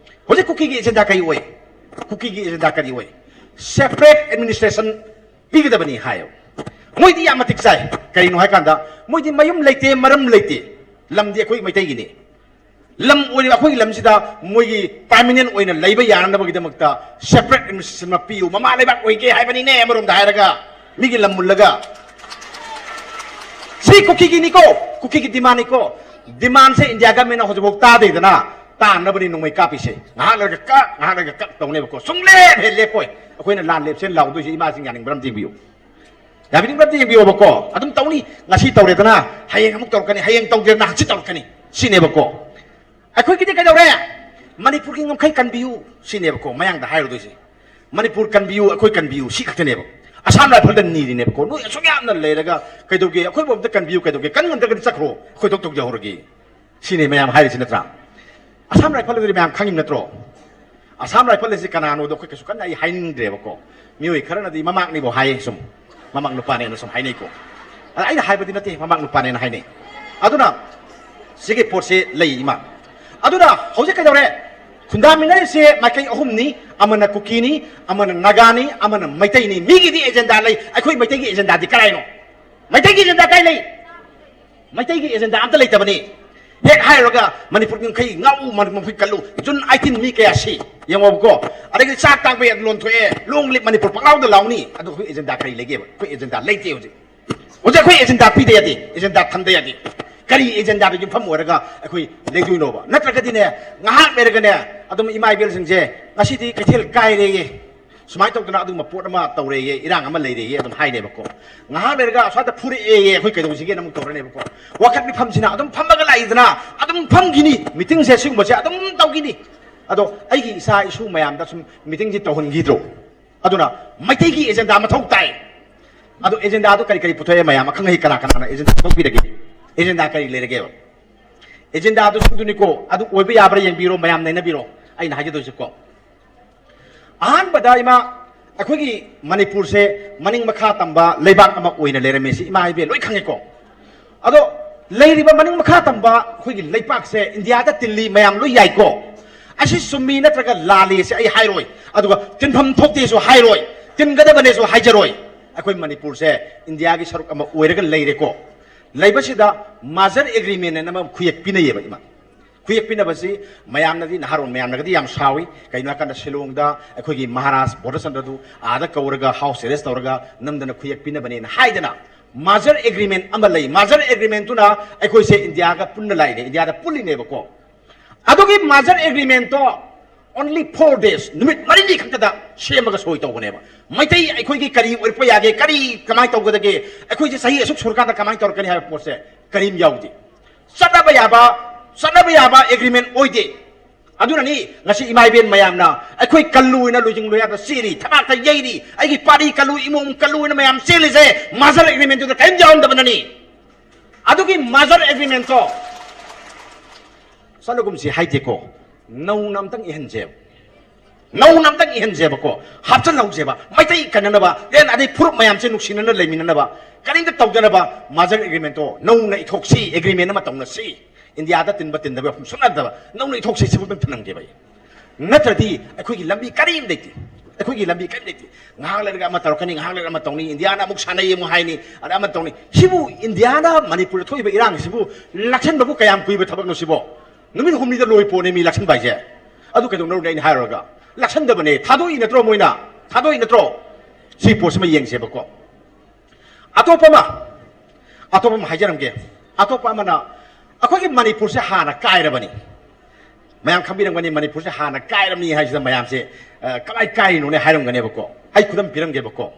ꯍꯧꯖꯤꯛ ꯀꯨꯀꯤꯒꯤ ꯑꯦꯖꯦꯟꯗꯥ ꯀꯔꯤ ꯑꯣꯏ? ꯀꯨꯀꯤꯒꯤ ꯑꯦꯖꯦꯟꯗꯥ ꯀꯔꯤ ꯑꯣꯏ? ꯁꯦꯄꯔꯦꯠ ꯑꯦꯗꯃꯤꯅꯤꯁꯇ꯭ꯔꯦꯁꯟ ꯄꯤꯒꯗꯕꯅꯤ ꯍꯥꯏꯌꯦꯕ꯫ ꯃꯣꯏꯗꯤ ꯌꯥꯝ ꯃꯇꯤꯛ ꯆꯥꯏ꯫ ꯀꯔꯤꯅꯣ ꯍꯥꯏꯀꯥꯟꯗ ꯃꯣꯏꯗꯤ ꯃꯌꯨꯝ ꯂꯩꯇꯦ, ꯃꯔꯝ ꯂꯩꯇꯦ꯫ ꯂꯝꯗꯤ ꯑꯩꯈꯣꯏ ꯃꯩꯇꯩꯒꯤꯅꯤ꯫ ꯂꯝ ꯑꯣꯏꯔꯤꯕ ꯑꯩꯈꯣꯏꯒꯤ ꯂꯝꯁꯤꯗ ꯃꯣꯏꯒꯤ ꯄꯔꯃꯤꯅꯦꯟ ꯑꯣꯏꯅ ꯂꯩꯕ ꯌꯥꯅꯅꯕꯒꯤꯗꯃꯛꯇ ꯁꯦꯄꯔꯦꯠ ꯑꯦꯗꯃꯤꯅꯤꯁꯇ꯭ꯔꯦꯁꯟ ꯑꯃ ꯄꯤꯌꯨ꯫ ꯃꯃꯥ ꯂꯩꯕꯥꯛ ꯑꯣꯏꯒꯦ ꯍꯥꯏꯕꯅꯤꯅꯦ ꯑꯃꯔꯣꯝꯗ ꯍꯥꯏꯔꯒ, ꯃꯤꯒꯤ ꯂꯝ ꯃꯨꯜꯂꯒ꯫ ꯁꯤ ꯀꯨꯀꯤꯒꯤꯅꯤꯀꯣ, ꯀꯨꯀꯤꯒꯤ ꯗꯤꯃꯥꯟꯅꯤꯀꯣ꯫ ꯗꯤꯃꯥꯟꯁꯦ ꯏꯟꯗꯤꯌꯥ ꯒꯃꯦꯟꯅ ꯍꯧꯖꯤꯛꯐꯥꯎ ꯇꯥꯗꯦꯗꯅ, ꯇꯥꯅꯕꯅꯤ ꯅꯣꯡꯃꯩ ꯀꯥꯞꯄꯤꯁꯦ꯫ ꯉꯥꯏꯍꯥꯛ ꯂꯩꯔꯒ ꯀꯛ, ꯉꯥꯏꯍꯥꯛ ꯂꯩꯔꯒ ꯀꯛ ꯇꯧꯅꯦꯕꯀꯣ꯫ ꯁꯨꯡꯂꯦꯞ ꯍꯦꯛ ꯂꯦꯞꯄꯣꯏ꯫ ꯑꯩꯈꯣꯏꯅ ꯂꯥꯟ ꯂꯦꯞꯁꯦꯅ ꯂꯥꯎꯗꯣꯏꯁꯦ ꯏꯃꯥꯁꯤꯡ ꯌꯥꯅꯤꯡꯕ꯭ꯔꯥ ꯑꯝꯇ ꯌꯦꯡꯕꯤꯌꯨ꯫ ꯌꯥꯕꯤꯅꯤꯡꯕ꯭ꯔꯥ ꯑꯝꯇ ꯌꯦꯡꯕꯤꯌꯣꯕꯀꯣ꯫ ꯑꯗꯨꯝ ꯇꯧꯅꯤ꯫ ꯉꯁꯤ ꯇꯧꯔꯦꯗꯅ, ꯍꯌꯦꯡ ꯑꯃꯨꯛ ꯇꯧꯔꯛꯀꯅꯤ, ꯍꯌꯦꯡ ꯇꯧꯗ꯭ꯔꯦꯗꯅ ꯍꯪꯆꯤꯠ ꯇꯧꯔꯛꯀꯅꯤ꯫ ꯁꯤꯅꯦꯕꯀꯣ꯫ ꯑꯩꯈꯣꯏꯒꯤꯗꯤ ꯀꯩꯗꯧꯔꯦ? ꯃꯅꯤꯄꯨꯔꯒꯤ ꯉꯝꯈꯩ ꯀꯟꯕꯤꯌꯨ ꯁꯤꯅꯦꯕꯀꯣ ꯃꯌꯥꯡꯗ ꯍꯥꯏꯔꯨꯗꯣꯏꯁꯦ꯫ ꯃꯅꯤꯄꯨꯔ ꯀꯟꯕꯤꯌꯨ, ꯑꯩꯈꯣꯏ ꯀꯟꯕꯤꯌꯨ ꯁꯤ ꯈꯛꯇꯅꯦꯕ꯫ ꯑꯁꯥꯝ ꯔꯥꯏꯐꯜꯗ ꯅꯤꯔꯤꯅꯦꯕꯀꯣ꯫ ꯅꯣꯏ ꯑꯁꯨꯛ ꯌꯥꯝꯅ ꯂꯩꯔꯒ ꯀꯩꯗꯧꯒꯦ? ꯑꯩꯈꯣꯏꯕꯨ ꯑꯝꯇ ꯀꯟꯕꯤꯌꯨ ꯀꯩꯗꯧꯒꯦ? ꯀꯟ ꯉꯝꯗ꯭ꯔꯒꯗꯤ ꯆꯠꯈ꯭ꯔꯣ, ꯑꯩꯈꯣꯏ ꯊꯣꯛ ꯇꯧꯖꯍꯧꯔꯒꯦ꯫ ꯁꯤꯅꯤ ꯃꯌꯥꯝ ꯍꯥꯏꯔꯤꯁꯤ ꯅꯠꯇ꯭ꯔꯥ? ꯑꯁꯥꯝ ꯔꯥꯏꯐꯜ ꯑꯗꯨꯗꯤ ꯃꯌꯥꯝ ꯈꯪꯉꯤꯕ ꯅꯠꯇ꯭ꯔꯣ? ꯑꯁꯥꯝ ꯔꯥꯏꯐꯜ ꯑꯁꯤ ꯀꯅꯥꯅꯣꯗꯣ ꯑꯩꯈꯣꯏ ꯀꯩꯁꯨ ꯀꯟꯅ ꯑꯩ ꯍꯥꯏꯅꯤꯡꯗ꯭ꯔꯦꯕꯀꯣ꯫ ꯃꯤꯑꯣꯏ ꯈꯔꯅꯗꯤ ꯃꯃꯥꯛꯅꯤꯕꯨ ꯍꯥꯏꯌꯦ ꯁꯨꯝ, ꯃꯃꯥꯛ ꯅꯨꯄꯥꯅꯦꯅ ꯁꯨꯝ ꯍꯥꯏꯅꯩꯀꯣ꯫ ꯑꯗ ꯑꯩꯅ ꯍꯥꯏꯕꯗꯤ ꯅꯠꯇꯦ, ꯃꯃꯥꯛ ꯅꯨꯄꯥꯅꯦꯅ ꯍꯥꯏꯅꯩ꯫ ꯑꯗꯨꯅ ꯁꯤꯒꯤ ꯄꯣꯠꯁꯦ ꯂꯩ ꯏꯃꯥ꯫ ꯑꯗꯨꯅ ꯍꯧꯖꯤꯛ ꯀꯩꯗꯧꯔꯦ? ꯈꯨꯟꯗꯥꯃꯤꯟꯅꯔꯤꯁꯦ ꯃꯥꯏꯀꯩ ꯑꯍꯨꯝꯅꯤ꯫ ꯑꯃꯅ ꯀꯨꯀꯤꯅꯤ, ꯑꯃꯅ ꯅꯥꯒꯥꯅꯤ, ꯑꯃꯅ ꯃꯩꯇꯩꯅꯤ꯫ ꯃꯤꯒꯤꯗꯤ ꯑꯦꯖꯦꯟꯗꯥ ꯂꯩ, ꯑꯩꯈꯣꯏ ꯃꯩꯇꯩꯒꯤ ꯑꯦꯖꯦꯟꯗꯥꯗꯤ ꯀꯔꯥꯏꯅꯣ? ꯃꯩꯇꯩꯒꯤ ꯑꯦꯖꯦꯟꯗꯥ ꯀꯥꯏ ꯂꯩ? ꯃꯩꯇꯩꯒꯤ ꯑꯦꯖꯦꯟꯗꯥ ꯑꯝꯇ ꯂꯩꯇꯕꯅꯤ꯫ ꯍꯦꯛ ꯍꯥꯏꯔꯨꯔꯒ ꯃꯅꯤꯄꯨꯔ ꯉꯝꯈꯩ ꯉꯥꯛꯎ, ꯃꯅꯤꯄꯨꯔ ꯉꯝꯈꯩ ꯀꯜꯂꯨ꯫ ꯖꯨꯟ ꯑꯩꯠꯇꯤꯟ ꯃꯤ ꯀꯌꯥ ꯁꯤ ꯌꯦꯡꯉꯣꯕꯀꯣ꯫ ꯑꯗꯒꯤ ꯆꯥꯛ ꯇꯥꯡꯕ ꯌꯥꯗ ꯂꯣꯟ ꯊꯣꯛꯑꯦ, ꯂꯣꯡ ꯂꯤꯞ ꯃꯅꯤꯄꯨꯔ ꯄꯪꯂꯥꯎꯗ ꯂꯥꯎꯅꯤ꯫ ꯑꯗꯣ ꯑꯩꯈꯣꯏ ꯑꯦꯖꯦꯟꯗꯥ ꯀꯔꯤ ꯂꯩꯒꯦꯕ? ꯑꯩꯈꯣꯏ ꯑꯦꯖꯦꯟꯗꯥ ꯂꯩꯇꯦ ꯍꯧꯖꯤꯛ꯫ ꯍꯧꯖꯤꯛ ꯑꯩꯈꯣꯏ ꯑꯦꯖꯦꯟꯗꯥ ꯄꯤꯗ ꯌꯥꯗꯦ, ꯑꯦꯖꯦꯟꯗꯥ ꯊꯝꯗ ꯌꯥꯗꯦ꯫ ꯀꯔꯤ ꯑꯦꯖꯦꯟꯗꯥꯗ ꯌꯨꯝꯐꯝ ꯑꯣꯏꯔꯒ ꯑꯩꯈꯣꯏ ꯂꯩꯗꯣꯏꯅꯣꯕ? ꯅꯠꯇ꯭ꯔꯒꯗꯤꯅꯦ, ꯉꯥꯏꯍꯥꯛ ꯂꯩꯔꯒꯅꯦ, ꯑꯗꯨꯝ ꯏꯃꯥ ꯏꯕꯦꯜꯁꯤꯡꯁꯦ ꯉꯁꯤꯗꯤ ꯀꯩꯊꯦꯜ ꯀꯥꯏꯔꯦꯌꯦ, ꯁꯨꯃꯥꯏꯅ ꯇꯧꯗꯅ ꯑꯗꯨꯒꯨꯝꯕ ꯄꯣꯠ ꯑꯃ ꯇꯧꯔꯦꯌꯦ, ꯏꯔꯥꯡ ꯑꯃ ꯂꯩꯔꯦꯌꯦ ꯑꯗꯨꯝ ꯍꯥꯏꯅꯦꯕꯀꯣ꯫ ꯉꯥꯏꯍꯥꯛ ꯂꯩꯔꯒ ꯑꯁ꯭ꯋꯥꯏꯗ ꯐꯨꯔꯛꯑꯦꯌꯦ, ꯑꯩꯈꯣꯏ ꯀꯩꯗꯧꯁꯤꯒꯦꯅ ꯑꯃꯨꯛ ꯇꯧꯔꯅꯦꯕꯀꯣ꯫ ꯋꯥꯀꯠ ꯃꯤꯐꯝꯁꯤꯅ ꯑꯗꯨꯝ ꯐꯝꯃꯒ ꯂꯥꯛꯏꯗꯅ, ꯑꯗꯨꯝ ꯐꯝꯈꯤꯅꯤ꯫ ꯃꯤꯇꯤꯡꯁꯦ ꯁꯤꯒꯨꯝꯕꯁꯦ ꯑꯗꯨꯝ ꯇꯧꯈꯤꯅꯤ꯫ ꯑꯗꯣ ꯑꯩꯒꯤ ꯏꯆꯥ ꯏꯁꯨ ꯃꯌꯥꯝꯗ ꯁꯨꯝ ꯃꯤꯇꯤꯡꯁꯤ ꯇꯧꯍꯟꯈꯤꯗ꯭ꯔꯣ? ꯑꯗꯨꯅ ꯃꯩꯇꯩꯒꯤ ꯑꯦꯖꯦꯟꯗꯥ ꯃꯊꯧ ꯇꯥꯏ꯫ ꯑꯗꯣ ꯑꯦꯖꯦꯟꯗꯥꯗꯣ ꯀꯔꯤ ꯀꯔꯤ ꯄꯨꯊꯣꯛꯑꯦ? ꯃꯌꯥꯝ ꯑꯈꯪ ꯑꯍꯩ ꯀꯅꯥ ꯀꯅꯥꯅ ꯑꯦꯖꯦꯟꯗꯥ ꯄꯨꯊꯣꯛꯄꯤꯔꯒꯦ? ꯑꯦꯖꯦꯟꯗꯥ ꯀꯔꯤ ꯂꯩꯔꯒꯦꯕ? ꯑꯦꯖꯦꯟꯗꯥꯗꯨ ꯁꯤꯡꯗꯨꯅꯤꯀꯣ, ꯑꯗꯨ ꯑꯣꯏꯕ ꯌꯥꯕ꯭ꯔꯥ ꯌꯦꯡꯕꯤꯔꯣ, ꯃꯌꯥꯝ ꯅꯩꯅꯕꯤꯔꯣ꯫ ꯑꯩꯅ ꯍꯥꯏꯖꯗꯣꯏꯁꯦꯀꯣ, ꯑꯍꯥꯟꯕꯗ ꯏꯃꯥ, ꯑꯩꯈꯣꯏꯒꯤ ꯃꯅꯤꯄꯨꯔꯁꯦ ꯃꯅꯤꯡ ꯃꯈꯥ ꯇꯝꯕ ꯂꯩꯕꯥꯛ ꯑꯃ ꯑꯣꯏꯅ ꯂꯩꯔꯝꯃꯦ, ꯁꯤ ꯏꯃꯥ ꯏꯕꯦꯜ ꯂꯣꯏ ꯈꯪꯉꯦꯀꯣ꯫ ꯑꯗꯣ ꯂꯩꯔꯤꯕ ꯃꯅꯤꯡ ꯃꯈꯥ ꯇꯝꯕ ꯑꯩꯈꯣꯏꯒꯤ ꯂꯩꯄꯥꯛꯁꯦ ꯏꯟꯗꯤꯌꯥꯗ ꯇꯤꯜꯂꯤ, ꯃꯌꯥꯝ ꯂꯣꯏ ꯌꯥꯏꯀꯣ꯫ ꯑꯁꯤ ꯆꯨꯝꯃꯤ ꯅꯠꯇ꯭ꯔꯒ ꯂꯥꯜꯂꯤ ꯁꯤ ꯑꯩ ꯍꯥꯏꯔꯣꯏ, ꯑꯗꯨꯒ ꯇꯤꯟꯐꯝ ꯊꯣꯛꯇꯦꯁꯨ ꯍꯥꯏꯔꯣꯏ, ꯇꯤꯟꯒꯗꯕꯅꯦꯁꯨ ꯍꯥꯏꯖꯔꯣꯏ꯫ ꯑꯩꯈꯣꯏ ꯃꯅꯤꯄꯨꯔꯁꯦ ꯏꯟꯗꯤꯌꯥꯒꯤ ꯁꯔꯨꯛ ꯑꯃ ꯑꯣꯏꯔꯒ ꯂꯩꯔꯦꯀꯣ꯫ ꯂꯩꯕꯁꯤꯗ ꯃꯥꯖꯔ ꯑꯦꯒ꯭ꯔꯤꯃꯦꯟ ꯑꯃ ꯈꯨꯌꯦꯛ ꯄꯤꯅꯩꯌꯦꯕ ꯏꯃꯥ꯫ ꯈꯨꯌꯦꯛ ꯄꯤꯅꯕꯁꯤ ꯃꯌꯥꯝꯅꯗꯤ, ꯅꯍꯥꯔꯣꯜ ꯃꯌꯥꯝꯅꯒꯗꯤ ꯌꯥꯝ ꯁꯥꯎꯏ꯫ ꯀꯩꯅꯣ ꯍꯥꯏꯀꯥꯟꯗ ꯁꯤꯂꯣꯡꯗ ꯑꯩꯈꯣꯏꯒꯤ ꯃꯍꯥꯔꯥꯖ ꯕꯣꯙꯆꯟꯗ꯭ꯔꯗꯨ ꯑꯥꯗ ꯀꯧꯔꯒ house arrest ꯇꯧꯔꯒ ꯅꯝꯗꯅ ꯈꯨꯌꯦꯛ ꯄꯤꯅꯕꯅꯦꯅ ꯍꯥꯏꯗꯅ, merger agreement ꯑꯃ ꯂꯩ꯫ Merger agreement ꯇꯨꯅ ꯑꯩꯈꯣꯏꯁꯦ ꯏꯟꯗꯤꯌꯥꯒ ꯄꯨꯟꯅ ꯂꯥꯛꯏꯅꯦ, ꯏꯟꯗꯤꯌꯥꯗ ꯄꯨꯜꯂꯤꯅꯦꯕꯀꯣ꯫ ꯑꯗꯨꯒꯤ merger agreement ꯇꯣ only four days, ꯅꯨꯃꯤꯠ ꯃꯔꯤꯅꯤ ꯈꯛꯇꯗ ꯁꯦꯝꯃꯒ ꯁꯣꯏ ꯇꯧꯕꯅꯦꯕ꯫ ꯃꯩꯇꯩ ꯑꯩꯈꯣꯏꯒꯤ ꯀꯔꯤ ꯑꯣꯏꯔꯛꯄ ꯌꯥꯒꯦ, ꯀꯔꯤ ꯀꯃꯥꯏꯅ ꯇꯧꯒꯗꯒꯦ, ꯑꯩꯈꯣꯏꯁꯦ ꯆꯍꯤ ꯑꯁꯨꯛ ꯁꯨꯔꯀꯥꯟꯗ ꯀꯃꯥꯏꯅ ꯇꯧꯔꯛꯀꯅꯤ ꯍꯥꯏꯕ ꯄꯣꯠꯁꯦ ꯀꯔꯤꯝ ꯌꯥꯎꯗꯦ꯫ ꯆꯠꯅꯕ ꯌꯥꯕ, ꯆꯠꯅꯕ ꯌꯥꯕ agreement ꯑꯣꯏꯗꯦ꯫ ꯑꯗꯨꯅꯅꯤ ꯉꯁꯤ ꯏꯃꯥ ꯏꯕꯦꯟ ꯃꯌꯥꯝꯅ ꯑꯩꯈꯣꯏ ꯀꯜꯂꯨ ꯍꯥꯏꯅ ꯂꯣꯏꯖꯤꯡ ꯂꯣꯌꯥꯗ ꯆꯦꯜꯂꯤ, ꯊꯕꯥꯛꯇ ꯌꯩꯔꯤ, ꯑꯩꯒꯤ ꯄꯥꯔꯤ ꯀꯜꯂꯨ, ꯏꯃꯣꯝ ꯀꯜꯂꯨ ꯍꯥꯏꯅ ꯃꯌꯥꯝ ꯆꯦꯜꯂꯤꯁꯦ merger agreement ꯇꯨꯗ ꯀꯔꯤꯝ ꯌꯥꯎꯔꯝꯗꯕꯅꯅꯤ꯫ ꯑꯗꯨꯒꯤ merger agreement ꯇꯣ ꯆꯠꯂꯒꯨꯝꯁꯤ ꯍꯥꯏꯗꯦꯀꯣ, ꯅꯧꯅ ꯑꯝꯇꯪ ꯏꯍꯟꯁꯦꯕ, ꯅꯧꯅ ꯑꯝꯇꯪ ꯏꯍꯟꯁꯦꯕꯀꯣ, ꯍꯥꯞꯆꯤꯜꯍꯧꯁꯦꯕ, ꯃꯩꯇꯩ ꯀꯟꯅꯅꯕ, then ꯑꯗꯩ ꯐꯨꯔꯨꯞ ꯃꯌꯥꯝꯁꯦ ꯅꯨꯡꯁꯤꯅꯅ ꯂꯩꯃꯤꯟꯅꯅꯕ, ꯀꯔꯤꯝꯇ ꯇꯧꯗꯅꯕ merger agreement ꯇꯣ ꯅꯧꯅ ꯏꯊꯣꯛꯁꯤ, agreement ꯑꯃ ꯇꯧꯅꯁꯤ꯫ ꯏꯟꯗꯤꯌꯥꯗ ꯇꯤꯟꯕ ꯇꯤꯟꯗꯕ ꯋꯥꯐꯝ ꯁꯨꯡꯅꯠꯇꯕ, ꯅꯧꯅ ꯏꯊꯣꯛꯁꯤ, ꯁꯤꯕꯨ ꯑꯗꯨꯝ ꯊꯝꯂꯝꯒꯦꯕ ꯑꯩ꯫ ꯅꯠꯇ꯭ꯔꯗꯤ ꯑꯩꯈꯣꯏꯒꯤ ꯂꯝꯕꯤ ꯀꯔꯤꯝ ꯂꯩꯇꯦ, ꯑꯩꯈꯣꯏꯒꯤ ꯂꯝꯕꯤ ꯀꯔꯤꯝ ꯂꯩꯇꯦ꯫ ꯉꯥꯏꯍꯥꯛ ꯂꯩꯔꯒ ꯑꯃ ꯇꯧꯔꯛꯀꯅꯤ, ꯉꯥꯏꯍꯥꯛ ꯂꯩꯔꯒ ꯑꯃ ꯇꯧꯅꯤ, ꯏꯟꯗꯤꯌꯥꯅ ꯑꯃꯨꯛ ꯁꯥꯟꯅꯩ ꯑꯃꯨꯛ ꯍꯥꯏꯅꯤ, ꯑꯗ ꯑꯃ ꯇꯧꯅꯤ꯫ ꯁꯤꯕꯨ ꯏꯟꯗꯤꯌꯥꯅ ꯃꯅꯤꯄꯨꯔꯗ ꯊꯣꯛꯏꯕ ꯏꯔꯥꯡꯁꯤꯕꯨ ꯂꯥꯛꯁꯟꯕꯕꯨ ꯀꯌꯥꯝ ꯀꯨꯏꯕ ꯊꯕꯛꯅꯣ ꯁꯤꯕꯣ? ꯅꯨꯃꯤꯠ ꯍꯨꯝꯅꯤꯗ ꯂꯣꯏ ꯄꯣꯠꯅꯦ ꯃꯤ ꯂꯥꯛꯁꯟꯕ ꯍꯥꯏꯁꯦ꯫ ꯑꯗꯨ ꯀꯩꯗꯧꯅꯔꯨꯅꯦ ꯑꯩꯅ ꯍꯥꯏꯔꯨꯔꯒ? ꯂꯥꯛꯁꯟꯗꯕꯅꯦ, ꯊꯥꯗꯣꯛꯏ ꯅꯠꯇ꯭ꯔꯣ ꯃꯣꯏꯅ? ꯊꯥꯗꯣꯛꯏ ꯅꯠꯇ꯭ꯔꯣ? ꯁꯤ ꯄꯣꯠꯁꯤꯃ ꯌꯦꯡꯁꯦꯕꯀꯣ꯫ ꯑꯇꯣꯞꯄ ꯑꯃ, ꯑꯇꯣꯞꯄ ꯑꯃ ꯍꯥꯏꯖꯔꯝꯒꯦ꯫ ꯑꯇꯣꯞꯄ ꯑꯃꯅ ꯑꯩꯈꯣꯏꯒꯤ ꯃꯅꯤꯄꯨꯔꯁꯦ ꯍꯥꯟꯅ ꯀꯥꯏꯔꯕꯅꯤ꯫ ꯃꯌꯥꯝ ꯈꯪꯕꯤꯔꯝꯒꯅꯤ, ꯃꯅꯤꯄꯨꯔꯁꯦ ꯍꯥꯟꯅ ꯀꯥꯏꯔꯕꯅꯤ ꯍꯥꯏꯁꯤꯗ ꯃꯌꯥꯝꯁꯦ, ꯑ, ꯀꯃꯥꯏ ꯀꯥꯏꯔꯤꯅꯣꯅꯦ ꯍꯥꯏꯔꯝꯒꯅꯦꯕꯀꯣ꯫ ꯑꯩ ꯈꯨꯗꯝ ꯄꯤꯔꯝꯒꯦꯕꯀꯣ꯫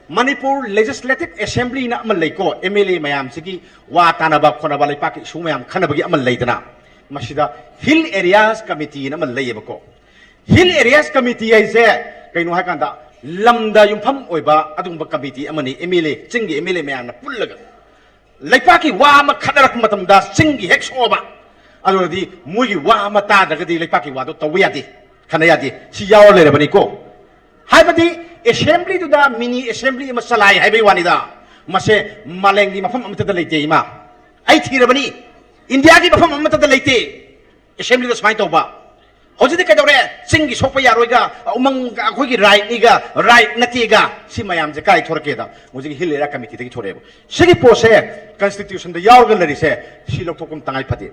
ꯃꯅꯤꯄꯨꯔ Legislative Assembly ꯅ ꯑꯃ ꯂꯩꯀꯣ, M L A ꯃꯌꯥꯝꯁꯤꯒꯤ ꯋꯥ ꯇꯥꯅꯕ ꯈꯣꯠꯅꯕ, ꯂꯩꯄꯥꯛꯀꯤ issue ꯃꯌꯥꯝ ꯈꯟꯅꯕꯒꯤ ꯑꯃ ꯂꯩꯗꯅ, ꯃꯁꯤꯗ Hill Areas Committee ꯅ ꯑꯃ ꯂꯩꯌꯦꯕꯀꯣ꯫ Hill Areas Committee ꯍꯥꯏꯁꯦ ꯀꯩꯅꯣ ꯍꯥꯏꯀꯥꯟꯗ, ꯂꯝꯗ ꯌꯨꯝꯐꯝ ꯑꯣꯏꯕ ꯑꯗꯨꯒꯨꯝꯕ committee ꯑꯃꯅꯤ, M L A, ꯆꯤꯡꯒꯤ M L A ꯃꯌꯥꯝꯅ ꯄꯨꯜꯂꯒ꯫ ꯂꯩꯄꯥꯛꯀꯤ ꯋꯥ ꯑꯃ ꯈꯠꯅꯔꯛꯄ ꯃꯇꯝꯗ ꯆꯤꯡꯒꯤ ꯍꯦꯛ ꯁꯣꯛꯑꯕ, ꯑꯗꯨꯅꯗꯤ ꯃꯣꯏꯒꯤ ꯋꯥ ꯑꯃ ꯇꯥꯗ꯭ꯔꯒꯗꯤ ꯂꯩꯄꯥꯛꯀꯤ ꯋꯥꯗꯣ ꯇꯧꯕ ꯌꯥꯗꯦ, ꯈꯟꯅ ꯌꯥꯗꯦ꯫ ꯁꯤ ꯌꯥꯎꯔ ꯂꯩꯔꯕꯅꯤꯀꯣ꯫ ꯍꯥꯏꯕꯗꯤ assembly ꯗꯨꯗ mini assembly ꯑꯃ ꯆꯂꯥꯏ ꯍꯥꯏꯕꯒꯤ ꯋꯥꯅꯤꯗ꯫ ꯃꯁꯦ ꯃꯥꯂꯦꯝꯒꯤ ꯃꯐꯝ ꯑꯃꯠꯇꯗ ꯂꯩꯇꯦ, ꯏꯃꯥ꯫ ꯑꯩ ꯊꯤꯔꯕꯅꯤ, ꯏꯟꯗꯤꯌꯥꯒꯤ ꯃꯐꯝ ꯑꯃꯠꯇꯗ ꯂꯩꯇꯦ꯫ Assembly ꯗ ꯁꯨꯃꯥꯏꯅ ꯇꯧꯕ꯫ ꯍꯧꯖꯤꯛꯇꯤ ꯀꯩꯗꯧꯔꯦ? ꯆꯤꯡꯒꯤ ꯁꯣꯛꯄ ꯌꯥꯔꯣꯏꯒ, ꯎꯃꯪ ꯑꯩꯈꯣꯏꯒꯤ right ꯅꯤꯒ, right ꯅꯠꯇꯦꯒ, ꯁꯤ ꯃꯌꯥꯝꯁꯦ ꯀꯥꯏ ꯊꯣꯔꯛꯀꯦꯗ? ꯍꯧꯖꯤꯛꯀꯤ Hill Area Committee ꯗꯒꯤ ꯊꯣꯔꯛꯑꯦꯕ꯫ ꯁꯤꯒꯤ ꯄꯣꯠꯁꯦ constitution ꯗ ꯌꯥꯎꯔꯒ ꯂꯩꯔꯤꯁꯦ, ꯁꯤ ꯂꯧꯊꯣꯛꯄ ꯑꯃ ꯇꯉꯥꯏ ꯐꯗꯦ꯫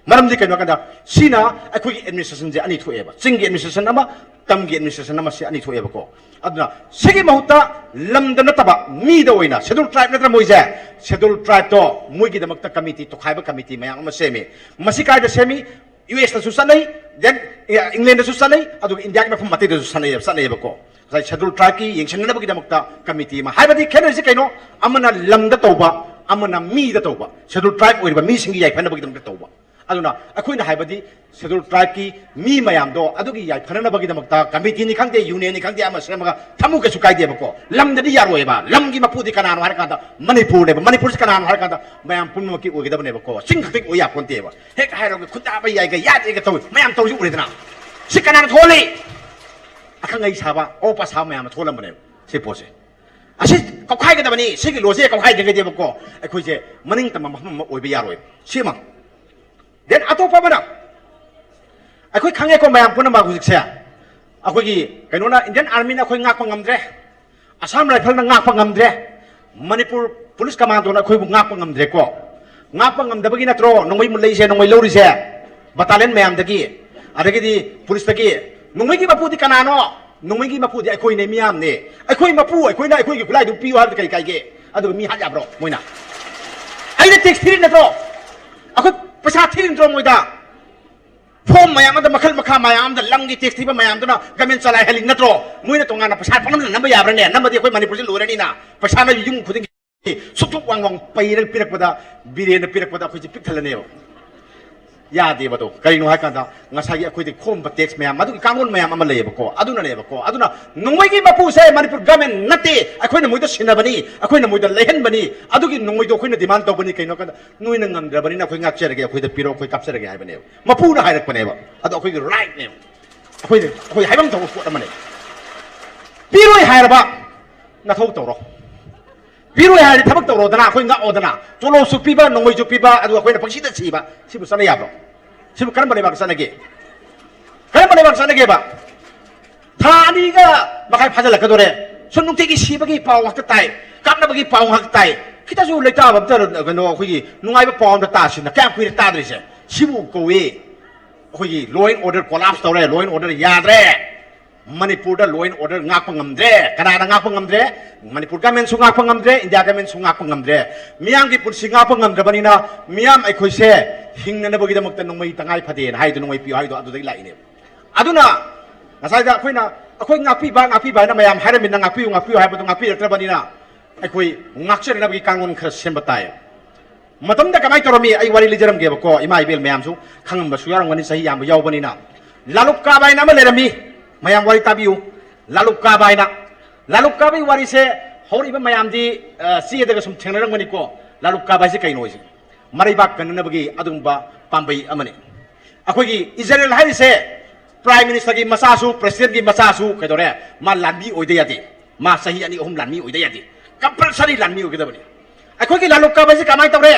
ꯃꯔꯝꯗꯤ ꯀꯩꯅꯣ ꯍꯥꯏꯀꯥꯟꯗ, ꯁꯤꯅ ꯑꯩꯈꯣꯏꯒꯤ administrationꯁꯦ ꯑꯅꯤ ꯊꯣꯛꯑꯦꯕ, ꯆꯤꯡꯒꯤ administration ꯑꯃ, ꯇꯝꯒꯤ administration ꯑꯃ, ꯁꯤ ꯑꯅꯤ ꯊꯣꯛꯑꯦꯕꯀꯣ꯫ ꯑꯗꯨꯅ ꯁꯤꯒꯤ ꯃꯍꯨꯠꯇ ꯂꯝꯗ ꯅꯠꯇꯕ ꯃꯤꯗ ꯑꯣꯏꯅ, Scheduled Tribe ꯅꯠꯇ꯭ꯔ ꯃꯣꯏꯁꯦ, Scheduled Tribeꯇꯣ ꯃꯣꯏꯒꯤꯗꯃꯛꯇ committee, ꯇꯣꯈꯥꯏꯕ committee ꯃꯌꯥꯝ ꯑꯃ ꯁꯦꯝꯃꯤ꯫ ꯃꯁꯤ ꯀꯥꯏꯗ ꯁꯦꯝꯃꯤ? USꯇꯁꯨ ꯆꯠꯅꯩ, then Englandꯗꯁꯨ ꯆꯠꯅꯩ, ꯑꯗꯨꯒ ꯏꯟꯗꯤꯌꯥꯒꯤ ꯃꯐꯝ ꯑꯇꯩꯗꯁꯨ ꯆꯠꯅꯩ, ꯆꯠꯅꯩꯌꯦꯕꯀꯣ꯫ ꯉꯁꯥꯏ Scheduled Tribeꯀꯤ ꯌꯦꯡꯁꯤꯟꯅꯅꯕꯒꯤꯗꯃꯛꯇ committee ꯑꯃ, ꯍꯥꯏꯕꯗꯤ ꯈꯦꯠꯅꯔꯤꯁꯦ ꯀꯩꯅꯣ? ꯑꯃꯅ ꯂꯝꯗ ꯇꯧꯕ, ꯑꯃꯅ ꯃꯤꯗ ꯇꯧꯕ꯫ Scheduled Tribe ꯑꯣꯏꯔꯤꯕ ꯃꯤꯁꯤꯡꯒꯤ ꯌꯥꯏꯐꯅꯕꯒꯤꯗꯃꯛꯇ ꯇꯧꯕ꯫ ꯑꯗꯨꯅ ꯑꯩꯈꯣꯏꯅ ꯍꯥꯏꯕꯗꯤ Scheduled Tribeꯀꯤ ꯃꯤ ꯃꯌꯥꯝꯗꯣ ꯑꯗꯨꯒꯤ ꯌꯥꯏꯐꯅꯅꯕꯒꯤꯗꯃꯛꯇ committeeꯅꯤ ꯈꯪꯗꯦ, unionꯅꯤ ꯈꯪꯗꯦ, ꯑꯃ ꯁꯦꯝꯃꯒ ꯊꯝꯃꯨ, ꯀꯩꯁꯨ ꯀꯥꯏꯗꯦꯕꯀꯣ꯫ ꯂꯝꯗꯗꯤ ꯌꯥꯔꯣꯏꯕ꯫ ꯂꯝꯒꯤ ꯃꯄꯨꯗꯤ ꯀꯅꯥꯅꯣ ꯍꯥꯏꯔꯀꯥꯟꯗ ꯃꯅꯤꯄꯨꯔꯅꯦꯕ꯫ ꯃꯅꯤꯄꯨꯔꯁꯤ ꯀꯅꯥꯅꯣ ꯍꯥꯏꯔꯀꯥꯟꯗ ꯃꯌꯥꯝ ꯄꯨꯝꯅꯃꯛꯀꯤ ꯑꯣꯏꯒꯗꯕꯅꯦꯕꯀꯣ꯫ ꯆꯤꯡ ꯈꯛꯇꯒꯤ ꯑꯣꯏ ꯌꯥꯄꯣꯟꯇꯦꯕ꯫ ꯍꯦꯛ ꯍꯥꯏꯔꯒ ꯈꯨꯟꯗꯥꯕ ꯌꯥꯏꯒ ꯌꯥꯗꯦꯒ ꯇꯧꯏ꯫ ꯃꯌꯥꯝ ꯇꯧꯔꯤꯁꯤ ꯎꯔꯦꯗꯅ꯫ ꯁꯤ ꯀꯅꯥꯅ ꯊꯣꯛꯍꯜꯂꯤ? ꯑꯈꯪ ꯑꯍꯩ ꯁꯥꯕ, ꯑꯣꯄ ꯁꯥꯕ ꯃꯌꯥꯝꯅ ꯊꯣꯛꯍꯜꯂꯝꯕꯅꯦꯕ ꯁꯤ ꯄꯣꯠꯁꯦ꯫ ꯑꯁꯤ ꯀꯧꯈꯥꯏꯒꯗꯕꯅꯤ꯫ ꯁꯤꯒꯤ ꯂꯣꯁꯦ ꯀꯧꯈꯥꯏꯗ꯭ꯔꯒꯗꯤꯕꯀꯣ, ꯑꯩꯈꯣꯏꯁꯦ ꯃꯅꯤꯡ ꯇꯝꯕ ꯃꯐꯝ ꯑꯃ ꯑꯣꯏꯕ ꯌꯥꯔꯣꯏ꯫ ꯁꯤꯃ꯫ Then ꯑꯇꯣꯞꯄ ꯑꯃꯅ, ꯑꯩꯈꯣꯏ ꯈꯪꯉꯦꯀꯣ ꯃꯌꯥꯝ ꯄꯨꯝꯅꯃꯛ ꯍꯧꯖꯤꯛꯁꯦ, ꯑꯩꯈꯣꯏꯒꯤ ꯀꯩꯅꯣꯅ, Indian Armyꯅ ꯑꯩꯈꯣꯏ ꯉꯥꯛꯄ ꯉꯝꯗ꯭ꯔꯦ, Assam Rifleꯅ ꯉꯥꯛꯄ ꯉꯝꯗ꯭ꯔꯦ, ꯃꯅꯤꯄꯨꯔ Police Commandoꯅ ꯑꯩꯈꯣꯏꯕꯨ ꯉꯥꯛꯄ ꯉꯝꯗ꯭ꯔꯦꯀꯣ꯫ ꯉꯥꯛꯄ ꯉꯝꯗꯕꯒꯤ ꯅꯠꯇ꯭ꯔꯣ ꯅꯣꯡꯃꯩ ꯂꯩꯁꯦ, ꯅꯣꯡꯃꯩ ꯂꯧꯔꯤꯁꯦ, battalion ꯃꯌꯥꯝꯗꯒꯤ, ꯑꯗꯒꯤꯗꯤ policeꯇꯒꯤ? ꯅꯣꯡꯃꯩꯒꯤ ꯃꯄꯨꯗꯤ ꯀꯅꯥꯅꯣ? ꯅꯣꯡꯃꯩꯒꯤ ꯃꯄꯨꯗꯤ ꯑꯩꯈꯣꯏꯅꯦ, ꯃꯤꯌꯥꯝꯅꯦ꯫ ꯑꯩꯈꯣꯏ ꯃꯄꯨ, ꯑꯩꯈꯣꯏꯅ ꯑꯩꯈꯣꯏꯒꯤ ꯈꯨꯠꯂꯥꯏꯗꯨ ꯄꯤꯌꯨ ꯍꯥꯏꯕꯗ ꯀꯔꯤ ꯀꯥꯏꯒꯦ? ꯑꯗꯨꯒ ꯃꯤ ꯍꯥꯠ ꯌꯥꯕ꯭ꯔꯣ ꯃꯣꯏꯅ? ꯑꯩꯅ tax ꯊꯤꯔꯤ ꯅꯠꯇ꯭ꯔꯣ? ꯑꯩꯈꯣꯏ ꯄꯩꯁꯥ ꯊꯤꯔꯤ ꯅꯠꯇ꯭ꯔꯣ ꯃꯣꯏꯗ? Form ꯃꯌꯥꯝ ꯑꯃꯗ, ꯃꯈꯜ ꯃꯈꯥ ꯃꯌꯥꯝ ꯑꯃꯗ, ꯂꯝꯒꯤ tax ꯊꯤꯕ ꯃꯌꯥꯝꯗꯨꯅ government ꯆꯂꯥꯏꯍꯜꯂꯤ ꯅꯠꯇ꯭ꯔꯣ? ꯃꯣꯏꯅ ꯇꯣꯉꯥꯟꯅ ꯄꯩꯁꯥ ꯄꯪꯅꯝꯗ ꯅꯝꯕ ꯌꯥꯕ꯭ꯔꯥꯅꯦ? ꯅꯝꯃꯗꯤ ꯑꯩꯈꯣꯏ ꯃꯅꯤꯄꯨꯔꯁꯤ ꯂꯣꯏꯔꯅꯤꯅ꯫ ꯄꯩꯁꯥꯅ ꯌꯨꯝ ꯈꯨꯗꯤꯡꯒꯤ ꯁꯨꯛꯁꯨꯛ ꯋꯥꯡ ꯋꯥꯡ ꯄꯩꯔꯒ ꯄꯤꯔꯛꯄꯗ, ꯕꯤꯔꯦꯟꯅ ꯄꯤꯔꯛꯄꯗ ꯑꯩꯈꯣꯏꯁꯦ ꯄꯤꯛ ꯊꯜꯂꯅꯦꯕ꯫ ꯌꯥꯗꯦꯕ ꯑꯗꯣ꯫ ꯀꯔꯤꯅꯣ ꯍꯥꯏꯀꯥꯟꯗ ꯉꯁꯥꯏꯒꯤ ꯑꯩꯈꯣꯏꯗꯤ ꯈꯣꯝꯕ tax ꯃꯌꯥꯝ, ꯑꯗꯨꯒꯤ ꯀꯥꯡꯂꯣꯟ ꯃꯌꯥꯝ ꯑꯃ ꯂꯩꯌꯦꯕꯀꯣ, ꯑꯗꯨꯅꯅꯦꯕꯀꯣ꯫ ꯑꯗꯨꯅ ꯅꯣꯡꯃꯩꯒꯤ ꯃꯄꯨꯁꯦ ꯃꯅꯤꯄꯨꯔ government ꯅꯠꯇꯦ, ꯑꯩꯈꯣꯏꯅ ꯃꯣꯏꯗ ꯁꯤꯟꯅꯕꯅꯤ, ꯑꯩꯈꯣꯏꯅ ꯃꯣꯏꯗ ꯂꯩꯍꯟꯕꯅꯤ꯫ ꯑꯗꯨꯒꯤ ꯅꯣꯡꯃꯩꯗꯣ ꯑꯩꯈꯣꯏꯅ demand ꯇꯧꯕꯅꯤ꯫ ꯀꯩꯅꯣ ꯍꯥꯏꯀꯥꯟꯗ, "ꯅꯣꯏꯅ ꯉꯝꯗ꯭ꯔꯕꯅꯤꯅ ꯑꯩꯈꯣꯏ ꯉꯥꯛꯆꯔꯒꯦ, ꯑꯩꯈꯣꯏꯗ ꯄꯤꯔꯣ, ꯑꯩꯈꯣꯏ ꯀꯥꯞꯆꯔꯒꯦ" ꯍꯥꯏꯕꯅꯦꯕ꯫ ꯃꯄꯨꯅ ꯍꯥꯏꯔꯛꯄꯅꯦꯕ꯫ ꯑꯗꯣ ꯑꯩꯈꯣꯏꯒꯤ rightꯅꯦꯕ꯫ ꯑꯩꯈꯣꯏꯗꯤ, ꯑꯩꯈꯣꯏ ꯍꯥꯏꯐꯝ ꯊꯣꯛꯄ ꯄꯣꯠ ꯑꯃꯅꯦ꯫ ꯄꯤꯔꯣꯏ ꯍꯥꯏꯔꯕ ꯅꯊꯧ ꯇꯧꯔꯣ꯫ ꯄꯤꯔꯣꯏ ꯍꯥꯏꯔꯗꯤ ꯊꯕꯛ ꯇꯧꯔꯣꯗꯅ, ꯑꯩꯈꯣꯏ ꯉꯥꯛꯑꯣꯗꯅ꯫ ꯇꯣꯂꯣꯞꯁꯨ ꯄꯤꯕ, ꯅꯣꯡꯃꯩꯁꯨ ꯄꯤꯕ, ꯑꯗꯨꯒ ꯑꯩꯈꯣꯏꯅ ꯄꯪꯁꯤꯗ ꯁꯤꯕ꯫ ꯁꯤꯕꯨ ꯆꯠꯅ ꯌꯥꯕ꯭ꯔꯣ? ꯁꯤꯕꯨ ꯀꯔꯝꯕ ꯂꯩꯕꯥꯛꯇ ꯆꯠꯅꯒꯦ? ꯀꯔꯝꯕ ꯂꯩꯕꯥꯛꯇ ꯆꯠꯅꯒꯦꯕ? ꯊꯥ ꯑꯅꯤꯒ ꯃꯈꯥꯏ ꯐꯥꯖꯤꯜꯂꯛꯀꯗꯣꯔꯦ꯫ ꯁꯨꯝ ꯅꯨꯡꯇꯤꯒꯤ ꯁꯤꯕꯒꯤ ꯄꯥꯎ ꯉꯥꯛꯇ ꯇꯥꯏ, ꯀꯥꯞꯅꯕꯒꯤ ꯄꯥꯎ ꯉꯥꯛꯇ ꯇꯥꯏ꯫ ꯈꯤꯇꯁꯨ ꯂꯩꯇꯥꯕ ꯑꯝꯇ, ꯀꯩꯅꯣ, ꯑꯩꯈꯣꯏꯒꯤ ꯅꯨꯡꯉꯥꯏꯕ ꯄꯥꯎ ꯑꯝꯇ ꯇꯥꯁꯤꯅ꯫ ꯀꯌꯥꯝ ꯀꯨꯏꯔꯦ ꯇꯥꯗ꯭ꯔꯤꯁꯦ? ꯁꯤꯕꯨ ꯀꯧꯏ ꯑꯩꯈꯣꯏꯒꯤ law and order collapse ꯇꯧꯔꯦ, law and order ꯌꯥꯗ꯭ꯔꯦ꯫ ꯃꯅꯤꯄꯨꯔꯗ law and order ꯉꯥꯛꯄ ꯉꯝꯗ꯭ꯔꯦ꯫ ꯀꯅꯥꯅ ꯉꯥꯛꯄ ꯉꯝꯗ꯭ꯔꯦ? ꯃꯅꯤꯄꯨꯔ government ꯁꯨ ꯉꯥꯛꯄ ꯉꯝꯗ꯭ꯔꯦ, ꯏꯟꯗꯤꯌꯥ government ꯁꯨ ꯉꯥꯛꯄ ꯉꯝꯗ꯭ꯔꯦ꯫ ꯃꯤꯌꯥꯝꯒꯤ ꯄꯨꯟꯁꯤ ꯉꯥꯛꯄ ꯉꯝꯗ꯭ꯔꯕꯅꯤꯅ ꯃꯤꯌꯥꯝ ꯑꯩꯈꯣꯏꯁꯦ ꯍꯤꯡꯅꯅꯕꯒꯤꯗꯃꯛꯇ ꯅꯣꯡꯃꯩ ꯇꯉꯥꯏ ꯐꯗꯦꯅ ꯍꯥꯏꯗꯨ, ꯅꯣꯡꯃꯩ ꯄꯤꯌꯨ ꯍꯥꯏꯗꯣ ꯑꯗꯨꯗꯒꯤ ꯂꯥꯛꯏꯅꯦꯕ꯫ ꯑꯗꯨꯅ ꯉꯁꯥꯏꯗ ꯑꯩꯈꯣꯏꯅ, ꯑꯩꯈꯣꯏ ꯉꯥꯛꯄꯤꯕ, ꯉꯥꯛꯄꯤꯕ ꯍꯥꯏꯅ ꯃꯌꯥꯝ ꯍꯥꯏꯔꯝꯃꯤꯅ ꯉꯥꯛꯄꯤꯌꯨ, ꯉꯥꯛꯄꯤꯌꯨ ꯍꯥꯏꯕꯗꯨ ꯉꯥꯛꯄꯤꯔꯛꯇ꯭ꯔꯕꯅꯤꯅ ꯑꯩꯈꯣꯏ ꯉꯥꯛꯆꯅꯅꯕꯒꯤ ꯀꯥꯡꯂꯣꯟ ꯈꯔ ꯁꯦꯝꯕ ꯇꯥꯏ꯫ ꯃꯇꯝꯗ ꯀꯃꯥꯏꯅ ꯇꯧꯔꯝꯃꯤ? ꯑꯩ ꯋꯥꯔꯤ ꯂꯤꯖꯔꯝꯒꯦꯕꯀꯣ, ꯏꯃꯥ ꯏꯕꯦꯜ ꯃꯌꯥꯝꯁꯨ ꯈꯪꯉꯝꯕꯁꯨ ꯌꯥꯎꯔꯝꯒꯅꯤ, ꯆꯍꯤ ꯌꯥꯝꯕ ꯌꯥꯎꯕꯅꯤꯅ꯫ ꯂꯥꯂꯨꯞ ꯀꯥꯕ ꯍꯥꯏꯅ ꯑꯃ ꯂꯩꯔꯝꯃꯤ, ꯃꯌꯥꯝ ꯋꯥꯔꯤ ꯇꯥꯕꯤꯌꯨ꯫ ꯂꯥꯂꯨꯞ ꯀꯥꯕ ꯍꯥꯏꯅ, ꯂꯥꯂꯨꯞ ꯀꯥꯕꯒꯤ ꯋꯥꯔꯤꯁꯦ ꯍꯧꯔꯛꯏꯕ ꯃꯌꯥꯝꯗꯤ, ꯑ, ꯆꯦꯗꯒ ꯁꯨꯝ ꯊꯦꯡꯅꯔꯝꯒꯅꯤꯀꯣ꯫ ꯂꯥꯂꯨꯞ ꯀꯥꯕ ꯍꯥꯏꯁꯦ ꯀꯩꯅꯣ ꯍꯥꯏꯁꯦ? ꯃꯔꯩꯕꯥꯛ ꯀꯟꯅꯅꯕꯒꯤ ꯑꯗꯨꯒꯨꯝꯕ ꯄꯥꯝꯕꯩ ꯑꯃꯅꯤ꯫ ꯑꯩꯈꯣꯏꯒꯤ ꯏꯖꯔꯦꯜ ꯍꯥꯏꯔꯤꯁꯦ prime minister ꯒꯤ ꯃꯆꯥꯁꯨ, president ꯒꯤ ꯃꯆꯥꯁꯨ ꯀꯩꯗꯧꯔꯦ? ꯃꯥ ꯂꯥꯟꯃꯤ ꯑꯣꯏꯗ ꯌꯥꯗꯦ꯫ ꯃꯥ ꯆꯍꯤ ꯑꯅꯤ ꯑꯍꯨꯝ ꯂꯥꯟꯃꯤ ꯑꯣꯏꯗ ꯌꯥꯗꯦ꯫ Compulsory ꯂꯥꯟꯃꯤ ꯑꯣꯏꯒꯗꯕꯅꯤ꯫ ꯑꯩꯈꯣꯏꯒꯤ ꯂꯥꯂꯨꯞ ꯀꯥꯕ ꯍꯥꯏꯁꯦ ꯀꯃꯥꯏꯅ ꯇꯧꯔꯦ?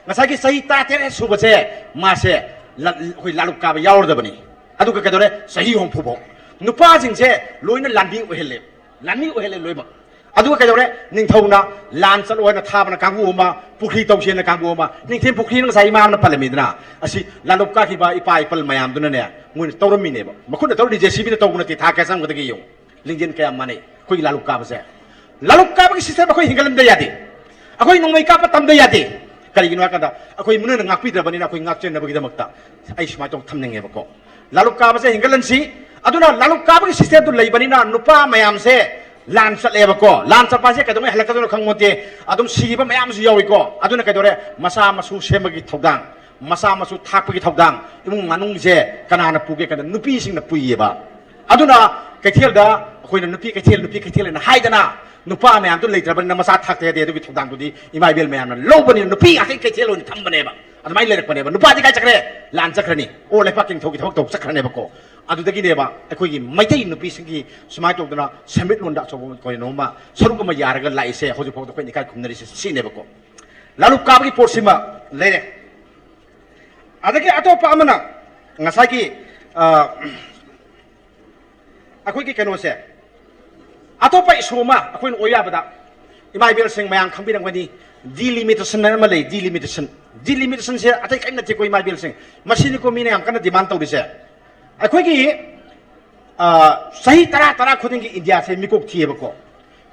ꯉꯁꯥꯏꯒꯤ ꯆꯍꯤ ꯇꯔꯥꯇꯔꯦꯠ ꯁꯨꯕꯁꯦ ꯃꯥꯁꯦ ꯂ-, ꯑꯩꯈꯣꯏ ꯂꯥꯂꯨꯞ ꯀꯥꯕ ꯌꯥꯎꯔꯗꯕꯅꯤ꯫ ꯑꯗꯨꯒ ꯀꯩꯗꯧꯔꯦ? ꯆꯍꯤ ꯍꯨꯝꯐꯨ ꯐꯥꯎ ꯅꯨꯄꯥꯁꯤꯡꯁꯦ ꯂꯣꯏꯅ ꯂꯥꯟꯃꯤ ꯑꯣꯏꯍꯜꯂꯦ꯫ ꯂꯥꯟꯃꯤ ꯑꯣꯏꯍꯜꯂꯦ ꯂꯣꯏꯅꯃꯛ꯫ ꯑꯗꯨꯒ ꯀꯩꯗꯧꯔꯦ? ꯅꯤꯡꯊꯧꯅ ꯂꯥꯟ ꯆꯠꯂꯣ ꯍꯥꯏꯅ ꯊꯥꯕꯅ ꯀꯥꯡꯕꯨ ꯑꯃ, ꯄꯨꯈ꯭ꯔꯤ ꯇꯧꯁꯦꯅ ꯀꯥꯡꯕꯨ ꯑꯃ, ꯅꯤꯡꯊꯦꯝ ꯄꯨꯈ꯭ꯔꯤꯅ ꯉꯁꯥꯏ ꯏꯃꯥꯅ ꯄꯜꯂꯝꯃꯤꯗꯅ, ꯑꯁꯤ ꯂꯥꯂꯨꯞ ꯀꯥꯈꯤꯕ ꯏꯄꯥ ꯏꯄꯜ ꯃꯌꯥꯝꯗꯨꯅꯅꯦ, ꯃꯣꯏꯅ ꯇꯧꯔꯝꯃꯤꯅꯦꯕ꯫ ꯃꯈꯨꯠꯅ ꯇꯧꯔꯤ, JCB ꯅ ꯇꯧꯕ ꯅꯠꯇꯦ, ꯊꯥ ꯀꯌꯥ ꯆꯪꯒꯗꯒꯦ ꯌꯦꯡꯉꯨ꯫ ꯂꯤꯡꯖꯦꯜ ꯀꯌꯥꯝ ꯃꯥꯟꯅꯩ ꯑꯩꯈꯣꯏꯒꯤ ꯂꯥꯂꯨꯞ ꯀꯥꯕꯁꯦ꯫ ꯂꯥꯂꯨꯞ ꯀꯥꯕꯒꯤ system ꯑꯩꯈꯣꯏ ꯍꯤꯡꯒꯠꯍꯟꯕ ꯌꯥꯗꯦ꯫ ꯑꯩꯈꯣꯏ ꯅꯣꯡꯃꯩ ꯀꯥꯞꯄ ꯇꯝꯕ ꯌꯥꯗꯦ꯫ ꯀꯔꯤꯒꯤꯅꯣ ꯍꯥꯏ ꯀꯥꯟꯗ ꯑꯩꯈꯣꯏ ꯃꯅꯨꯡꯗ ꯉꯥꯛꯄꯤꯗ꯭ꯔꯕꯅꯤꯅ ꯑꯩꯈꯣꯏ ꯉꯥꯛꯆꯅꯕꯒꯤꯗꯃꯛꯇ ꯑꯩ ꯁꯨꯃꯥꯏꯅ ꯇꯧ ꯊꯝꯅꯤꯡꯉꯦꯕꯀꯣ꯫ ꯂꯥꯂꯨꯞ ꯀꯥꯕꯁꯦ ꯍꯤꯡꯒꯠꯍꯟꯁꯤ꯫ ꯑꯗꯨꯅ ꯂꯥꯂꯨꯞ ꯀꯥꯕꯒꯤ system ꯗꯨ ꯂꯩꯕꯅꯤꯅ ꯅꯨꯄꯥ ꯃꯌꯥꯝꯁꯦ ꯂꯥꯟ ꯆꯠꯂꯦꯕꯀꯣ꯫ ꯂꯥꯟ ꯆꯠꯄ ꯍꯥꯏꯁꯦ ꯀꯩꯗꯧꯉꯩ ꯍꯜꯂꯛꯀꯗꯣꯏꯅꯣ ꯈꯪꯄꯣꯟꯇꯦ꯫ ꯑꯗꯨꯝ ꯁꯤꯈꯤꯕ ꯃꯌꯥꯝꯁꯨ ꯌꯥꯎꯏꯀꯣ꯫ ꯑꯗꯨꯅ ꯀꯩꯗꯧꯔꯦ? ꯃꯆꯥ ꯃꯁꯨ ꯁꯦꯝꯕꯒꯤ ꯊꯧꯗꯥꯡ, ꯃꯆꯥ ꯃꯁꯨ ꯊꯥꯛꯄꯒꯤ ꯊꯧꯗꯥꯡ ꯏꯃꯨꯡ ꯃꯅꯨꯡꯁꯦ ꯀꯅꯥꯅ ꯄꯨꯒꯦ ꯀꯥꯟꯗ ꯅꯨꯄꯤꯁꯤꯡꯅ ꯄꯨꯏꯌꯦꯕ꯫ ꯑꯗꯨꯅ ꯀꯩꯊꯦꯜꯗ ꯑꯩꯈꯣꯏꯅ ꯅꯨꯄꯤ ꯀꯩꯊꯦꯜ, ꯅꯨꯄꯤ ꯀꯩꯊꯦꯜ ꯍꯥꯏꯅ ꯍꯥꯏꯗꯅ ꯅꯨꯄꯥ ꯃꯌꯥꯝꯗꯨ ꯂꯩꯇ꯭ꯔꯕꯅꯤꯅ ꯃꯆꯥ ꯊꯥꯛꯇ ꯌꯥꯗꯦ꯫ ꯑꯗꯨꯒꯤ ꯊꯧꯗꯥꯡꯗꯨꯗꯤ ꯏꯃꯥ ꯏꯕꯦꯜ ꯃꯌꯥꯝꯅ ꯂꯧꯕꯅꯤꯅ ꯅꯨꯄꯤ ꯉꯥꯛꯇꯒꯤ ꯀꯩꯊꯦꯜ ꯑꯣꯏꯅ ꯊꯝꯕꯅꯦꯕ꯫ ꯑꯗꯨꯃꯥꯏꯅ ꯂꯩꯔꯛꯄꯅꯦꯕ꯫ ꯅꯨꯄꯥꯗꯤ ꯀꯥꯏ ꯆꯠꯈ꯭ꯔꯦ? ꯂꯥꯟ ꯆꯠꯈ꯭ꯔꯅꯤ, ꯑꯣ ꯂꯩꯄꯥꯛꯀꯤ ꯅꯤꯡꯊꯧꯒꯤ ꯊꯕꯛ ꯇꯧꯕ ꯆꯠꯈ꯭ꯔꯅꯦꯕꯀꯣ꯫ ꯑꯗꯨꯗꯒꯤꯅꯦꯕ ꯑꯩꯈꯣꯏꯒꯤ ꯃꯩꯇꯩ ꯅꯨꯄꯤꯁꯤꯡꯒꯤ ꯁꯨꯃꯥꯏꯅ ꯇꯧꯗꯅ ꯁꯦꯟꯃꯤꯠꯂꯣꯟꯗ ꯑꯆꯧꯕ ꯀꯩꯅꯣꯝꯃ ꯁꯔꯨꯛ ꯑꯃ ꯌꯥꯔꯒ ꯂꯥꯛꯏꯁꯦ꯫ ꯍꯧꯖꯤꯛꯐꯥꯎꯗ ꯑꯩꯈꯣꯏꯅ ꯏꯀꯥꯏ ꯈꯨꯝꯅꯔꯤꯁꯦ ꯁꯤꯅꯦꯕꯀꯣ꯫ ꯂꯥꯂꯨꯞ ꯀꯥꯕꯒꯤ ꯄꯣꯠꯁꯤꯃ ꯂꯩꯔꯦ꯫ ꯑꯗꯒꯤ ꯑꯇꯣꯞꯄ ꯑꯃꯅ ꯉꯁꯥꯏꯒꯤ, ꯑ, ꯑꯩꯈꯣꯏꯒꯤ ꯀꯩꯅꯣꯁꯦ, ꯑꯇꯣꯞꯄ issue ꯑꯃ ꯑꯩꯈꯣꯏꯅ ꯑꯣꯏ ꯌꯥꯕꯗ, ꯏꯃꯥ ꯏꯕꯦꯜꯁꯤꯡ, ꯃꯌꯥꯝ ꯈꯪꯕꯤꯔꯝꯒꯅꯤ, ꯗꯤꯂꯤꯃꯤꯇꯦꯁꯟ ꯍꯥꯏꯅ ꯑꯃ ꯂꯩ꯫ ꯗꯤꯂꯤꯃꯤꯇꯦꯁꯟ, ꯗꯤꯂꯤꯃꯤꯇꯦꯁꯟꯁꯦ ꯑꯇꯩ ꯀꯔꯤꯝ ꯅꯠꯇꯦꯀꯣ, ꯏꯃꯥ ꯏꯕꯦꯜꯁꯤꯡ꯫ ꯃꯁꯤꯅꯤꯀꯣ ꯃꯤꯅ ꯌꯥꯝ ꯀꯟꯅ ꯗꯤꯃꯥꯟ ꯇꯧꯔꯤꯁꯦ꯫ ꯑꯩꯈꯣꯏꯒꯤ ꯑ, ꯆꯍꯤ ꯇꯔꯥ, ꯇꯔꯥ ꯈꯨꯗꯤꯡꯒꯤ ꯏꯟꯗꯤꯌꯥꯁꯦ ꯃꯤꯀꯣꯛ ꯊꯤꯑꯕꯀꯣ꯫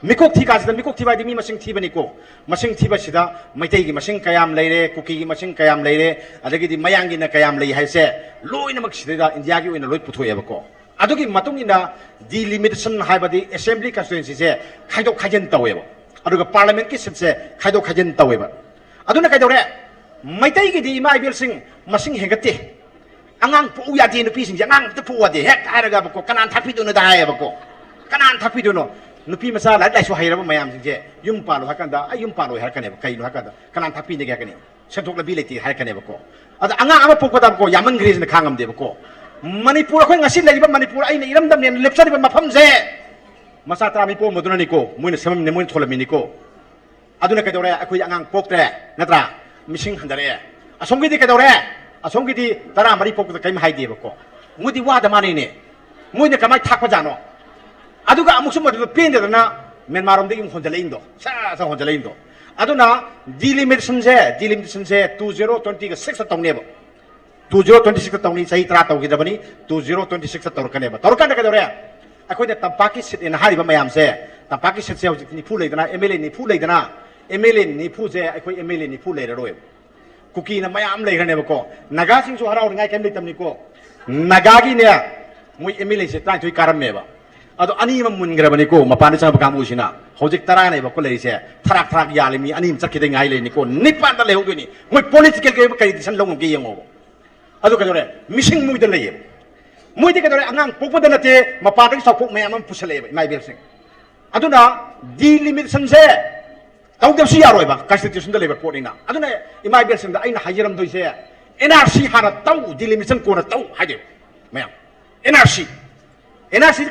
ꯃꯤꯀꯣꯛ ꯊꯤ ꯀꯥꯟꯁꯤꯗ, ꯃꯤꯀꯣꯛ ꯊꯤꯕ ꯍꯥꯏꯗꯤ ꯃꯤ ꯃꯁꯤꯡ ꯊꯤꯕꯅꯤꯀꯣ꯫ ꯃꯁꯤꯡ ꯊꯤꯕꯁꯤꯗ ꯃꯩꯇꯩꯒꯤ ꯃꯁꯤꯡ ꯀꯌꯥꯝ ꯂꯩꯔꯦ, ꯀꯨꯀꯤꯒꯤ ꯃꯁꯤꯡ ꯀꯌꯥꯝ ꯂꯩꯔꯦ, ꯑꯗꯒꯤꯗꯤ ꯃꯌꯥꯡꯒꯤꯅ ꯀꯌꯥꯝ ꯂꯩ ꯍꯥꯏꯁꯦ ꯂꯣꯏꯅꯃꯛ ꯁꯤꯗꯩꯗ ꯏꯟꯗꯤꯌꯥꯒꯤ ꯑꯣꯏꯅ ꯂꯣꯏ ꯄꯨꯊꯣꯛꯑꯦꯕꯀꯣ꯫ ꯑꯗꯨꯒꯤ ꯃꯇꯨꯡ ꯏꯟꯅ ꯗꯤꯂꯤꯃꯤꯇꯦꯁꯟ ꯍꯥꯏꯕꯗꯤ ꯑꯦꯁꯦꯝꯕ꯭ꯂꯤ ꯀꯟꯁꯇꯤꯇ꯭ꯋꯦꯟꯁꯤꯁꯦ ꯈꯥꯏꯗꯣꯛ ꯈꯥꯏꯖꯤꯟ ꯇꯧꯋꯦꯕ, ꯑꯗꯨꯒ ꯄꯥꯔꯂꯤꯌꯥꯃꯦꯟꯠꯀꯤ ꯁꯤꯠꯁꯦ ꯈꯥꯏꯗꯣꯛ ꯈꯥꯏꯖꯤꯟ ꯇꯧꯋꯦꯕ꯫ ꯑꯗꯨꯅ ꯀꯩꯗꯧꯔꯦ? ꯃꯩꯇꯩꯒꯤꯗꯤ, ꯏꯃꯥ ꯏꯕꯦꯜꯁꯤꯡ, ꯃꯁꯤꯡ ꯍꯦꯟꯒꯠꯇꯦ꯫ ꯑꯉꯥꯡ ꯄꯣꯛꯎ ꯌꯥꯗꯦ, ꯅꯨꯄꯤꯁꯤꯡꯁꯦ ꯑꯉꯥꯡ ꯑꯝꯇ ꯄꯣꯛꯎ ꯌꯥꯗꯦ ꯍꯦꯛ ꯍꯥꯏꯔꯒꯕꯀꯣ, ꯀꯅꯥꯅ ꯊꯥꯛꯄꯤꯗꯣꯏꯅꯣꯗ ꯍꯥꯏꯌꯦꯕꯀꯣ꯫ ꯀꯅꯥꯅ ꯊꯥꯛꯄꯤꯗꯣꯏꯅꯣ? ꯅꯨꯄꯤ ꯃꯆꯥ ꯂꯥꯏꯔꯤꯛ ꯂꯥꯏꯁꯨ ꯍꯩꯔꯕ ꯃꯌꯥꯝꯁꯤꯡꯁꯦ ꯌꯨꯝ ꯄꯥꯜꯂꯣ ꯍꯥꯏꯔ ꯀꯥꯟꯗ, "ꯑꯩ ꯌꯨꯝ ꯄꯥꯜꯂꯣꯏ" ꯍꯥꯏꯔꯛꯀꯅꯦꯕ꯫ ꯀꯩꯅꯣ ꯍꯥꯏꯔ ꯀꯥꯟꯗ, "ꯀꯅꯥꯅ ꯊꯥꯛꯄꯤꯅꯤꯒꯦ?" ꯍꯥꯏꯔꯛꯀꯅꯤ꯫ "ꯁꯦꯟꯊꯣꯛ ꯂꯝꯕꯤ ꯂꯩꯇꯦ" ꯍꯥꯏꯔꯛꯀꯅꯦꯕꯀꯣ꯫ ꯑꯗ ꯑꯉꯥꯡ ꯑꯃ ꯄꯣꯛꯄꯗꯀꯣ, ꯌꯥꯝꯃꯟꯈ꯭ꯔꯦꯁꯤꯅ ꯈꯥꯡꯉꯝꯗꯦꯕꯀꯣ꯫ ꯃꯅꯤꯄꯨꯔ, ꯑꯩꯈꯣꯏ ꯉꯁꯤ ꯂꯩꯔꯤꯕ ꯃꯅꯤꯄꯨꯔ, ꯑꯩꯅ ꯏꯔꯝꯗꯝꯅꯦꯅ ꯂꯦꯞꯆꯔꯤꯕ ꯃꯐꯝꯁꯦ, ꯃꯆꯥ ꯇꯔꯥ ꯃꯤ ꯄꯣꯛꯑꯝꯕꯗꯨꯅꯅꯤꯀꯣ, ꯃꯣꯏꯅ ꯁꯦꯝꯃꯝꯃꯤꯅꯤ, ꯃꯣꯏꯅ ꯊꯣꯜꯂꯝꯃꯤꯅꯤꯀꯣ꯫ ꯑꯗꯨꯅ ꯀꯩꯗꯧꯔꯦ? ꯑꯩꯈꯣꯏ ꯑꯉꯥꯡ ꯄꯣꯛꯇ꯭ꯔꯦ, ꯅꯠꯇ꯭ꯔꯥ? ꯃꯤꯁꯤꯡ ꯍꯟꯊꯔꯛꯑꯦ꯫ ꯑꯁꯣꯝꯒꯤꯗꯤ ꯀꯩꯗꯧꯔꯦ? ꯑꯁꯣꯝꯒꯤꯗꯤ ꯇꯔꯥ ꯃꯔꯤ ꯄꯣꯛꯄꯗ ꯀꯔꯤꯝ ꯍꯥꯏꯗꯦꯕꯀꯣ꯫ ꯃꯣꯏꯗꯤ ꯋꯥꯗ ꯃꯥꯟꯅꯩꯅꯦ꯫ ꯃꯣꯏꯅ ꯀꯃꯥꯏꯅ ꯊꯥꯛꯄꯖꯥꯠꯅꯣ? ꯑꯗꯨꯒ ꯑꯃꯨꯛꯁꯨ ꯃꯗꯨꯗ ꯄꯦꯟꯗꯗꯅ ꯃ꯭ꯌꯥꯟꯃꯥꯔ ꯔꯣꯝꯗꯒꯤ ꯑꯃꯨꯛ ꯍꯣꯟꯖꯜꯂꯛꯏꯅꯣ, ꯁꯥ ꯁꯥ ꯍꯣꯟꯖꯜꯂꯛꯏꯅꯣ꯫ ꯑꯗꯨꯅ ꯗꯤꯂꯤꯃꯤꯇꯦꯁꯟꯁꯦ, ꯗꯤꯂꯤꯃꯤꯇꯦꯁꯟꯁꯦ two zero twenty six ꯇ ꯇꯧꯅꯦꯕ꯫ Two zero twenty six ꯇ ꯇꯧꯅꯤ, ꯆꯍꯤ ꯇꯔꯥ ꯇꯧꯈꯤꯗꯕꯅꯤ, two zero twenty six ꯇ ꯇꯧꯔꯛꯀꯅꯦꯕ꯫ ꯇꯧꯔꯀꯥꯟꯗ ꯀꯩꯗꯧꯔꯦ? ꯑꯩꯈꯣꯏꯅ ꯇꯝꯄꯥꯛꯀꯤ ꯁꯤꯠ ꯑꯅ ꯍꯥꯏꯔꯤꯕ ꯃꯌꯥꯝꯁꯦ, ꯇꯝꯄꯥꯛꯀꯤ ꯁꯤꯠꯁꯦ ꯍꯧꯖꯤꯛ ꯅꯤꯐꯨ ꯂꯩꯗꯅ, ꯑꯦꯝ ꯑꯦꯜ ꯑꯦ ꯅꯤꯐꯨ ꯂꯩꯗꯅ, ꯑꯦꯝ ꯑꯦꯜ ꯑꯦ ꯅꯤꯐꯨꯁꯦ ꯑꯩꯈꯣꯏ ꯑꯦꯝ ꯑꯦꯜ ꯑꯦ ꯅꯤꯐꯨ ꯂꯩꯔꯔꯣꯏꯕ꯫ ꯀꯨꯀꯤꯅ ꯃꯌꯥꯝ ꯂꯩꯈ꯭ꯔꯅꯦꯕꯀꯣ꯫ ꯅꯥꯒꯥꯁꯤꯡꯁꯨ ꯍꯔꯥꯎꯅꯤꯡꯉꯥꯏ ꯀꯩꯝ ꯂꯩꯇꯕꯅꯤꯀꯣ꯫ ꯅꯥꯒꯥꯒꯤꯅꯦ, ꯃꯣꯏ ꯑꯦꯝ ꯑꯦꯜ ꯑꯦꯁꯦ ꯇꯔꯥꯅꯤꯊꯣꯏ ꯀꯥꯔꯝꯃꯦꯕ꯫ ꯑꯗꯣ ꯑꯅꯤ ꯑꯃ ꯃꯨꯟꯈ꯭ꯔꯕꯅꯤꯀꯣ, ꯃꯄꯥꯟꯗ ꯆꯪꯉꯛꯄ ꯀꯥꯡꯕꯨꯁꯤꯅ꯫ ꯍꯧꯖꯤꯛ ꯇꯔꯥꯅꯦꯕꯀꯣ ꯂꯩꯔꯤꯁꯦ꯫ ꯊꯔꯥꯛ ꯊꯔꯥꯛ ꯌꯥꯜꯂꯤ, ꯃꯤ ꯑꯅꯤ ꯑꯃ ꯆꯠꯈꯤꯗ ꯉꯥꯏ ꯂꯩꯅꯤꯀꯣ꯫ ꯅꯤꯄꯥꯟꯗ ꯂꯩꯍꯧꯗꯣꯏꯅꯤ꯫ ꯃꯣꯏ ꯄꯣꯂꯤꯇꯤꯀꯦꯜꯒꯤ ꯑꯣꯏꯕ ꯀꯔꯤ ꯗꯤꯁꯤꯖꯟ ꯂꯧꯉꯝꯒꯦ ꯌꯦꯡꯉꯣꯕ꯫ ꯑꯗꯨ ꯀꯩꯗꯧꯔꯦ? ꯃꯤꯁꯤꯡ ꯃꯣꯏꯗ ꯂꯩꯌꯦꯕ꯫ ꯃꯣꯏꯗꯤ ꯀꯩꯗꯧꯔꯦ? ꯑꯉꯥꯡ ꯄꯣꯛꯄꯗ ꯅꯠꯇꯦ, ꯃꯄꯥꯟꯗꯒꯤ ꯆꯥꯎꯄꯣꯛ ꯃꯌꯥꯝ ꯑꯃ ꯄꯨꯁꯜꯂꯛꯑꯦꯕ, ꯏꯃꯥ ꯏꯕꯦꯜꯁꯤꯡ꯫ ꯑꯗꯨꯅ ꯗꯤꯂꯤꯃꯤꯇꯦꯁꯟꯁꯦ ꯇꯧꯗꯕꯁꯨ ꯌꯥꯔꯣꯏꯕ, ꯀꯟꯁꯇꯤꯇ꯭ꯌꯨꯁꯟꯗ ꯂꯩꯕ ꯄꯣꯠꯅꯤꯅ꯫ ꯑꯗꯨꯅ ꯏꯃꯥ ꯏꯕꯦꯜꯁꯤꯡꯗ ꯑꯩꯅ ꯍꯥꯏꯖꯔꯝꯗꯣꯏꯁꯦ, ꯑꯦꯟ ꯑꯥꯔ ꯁꯤ ꯍꯥꯟꯅ ꯇꯧ, ꯗꯤꯂꯤꯃꯤꯇꯦꯁꯟ ꯀꯣꯟꯅ ꯇꯧ ꯍꯥꯏꯗꯣꯏꯕ ꯃꯌꯥꯝ꯫ N R C, N R C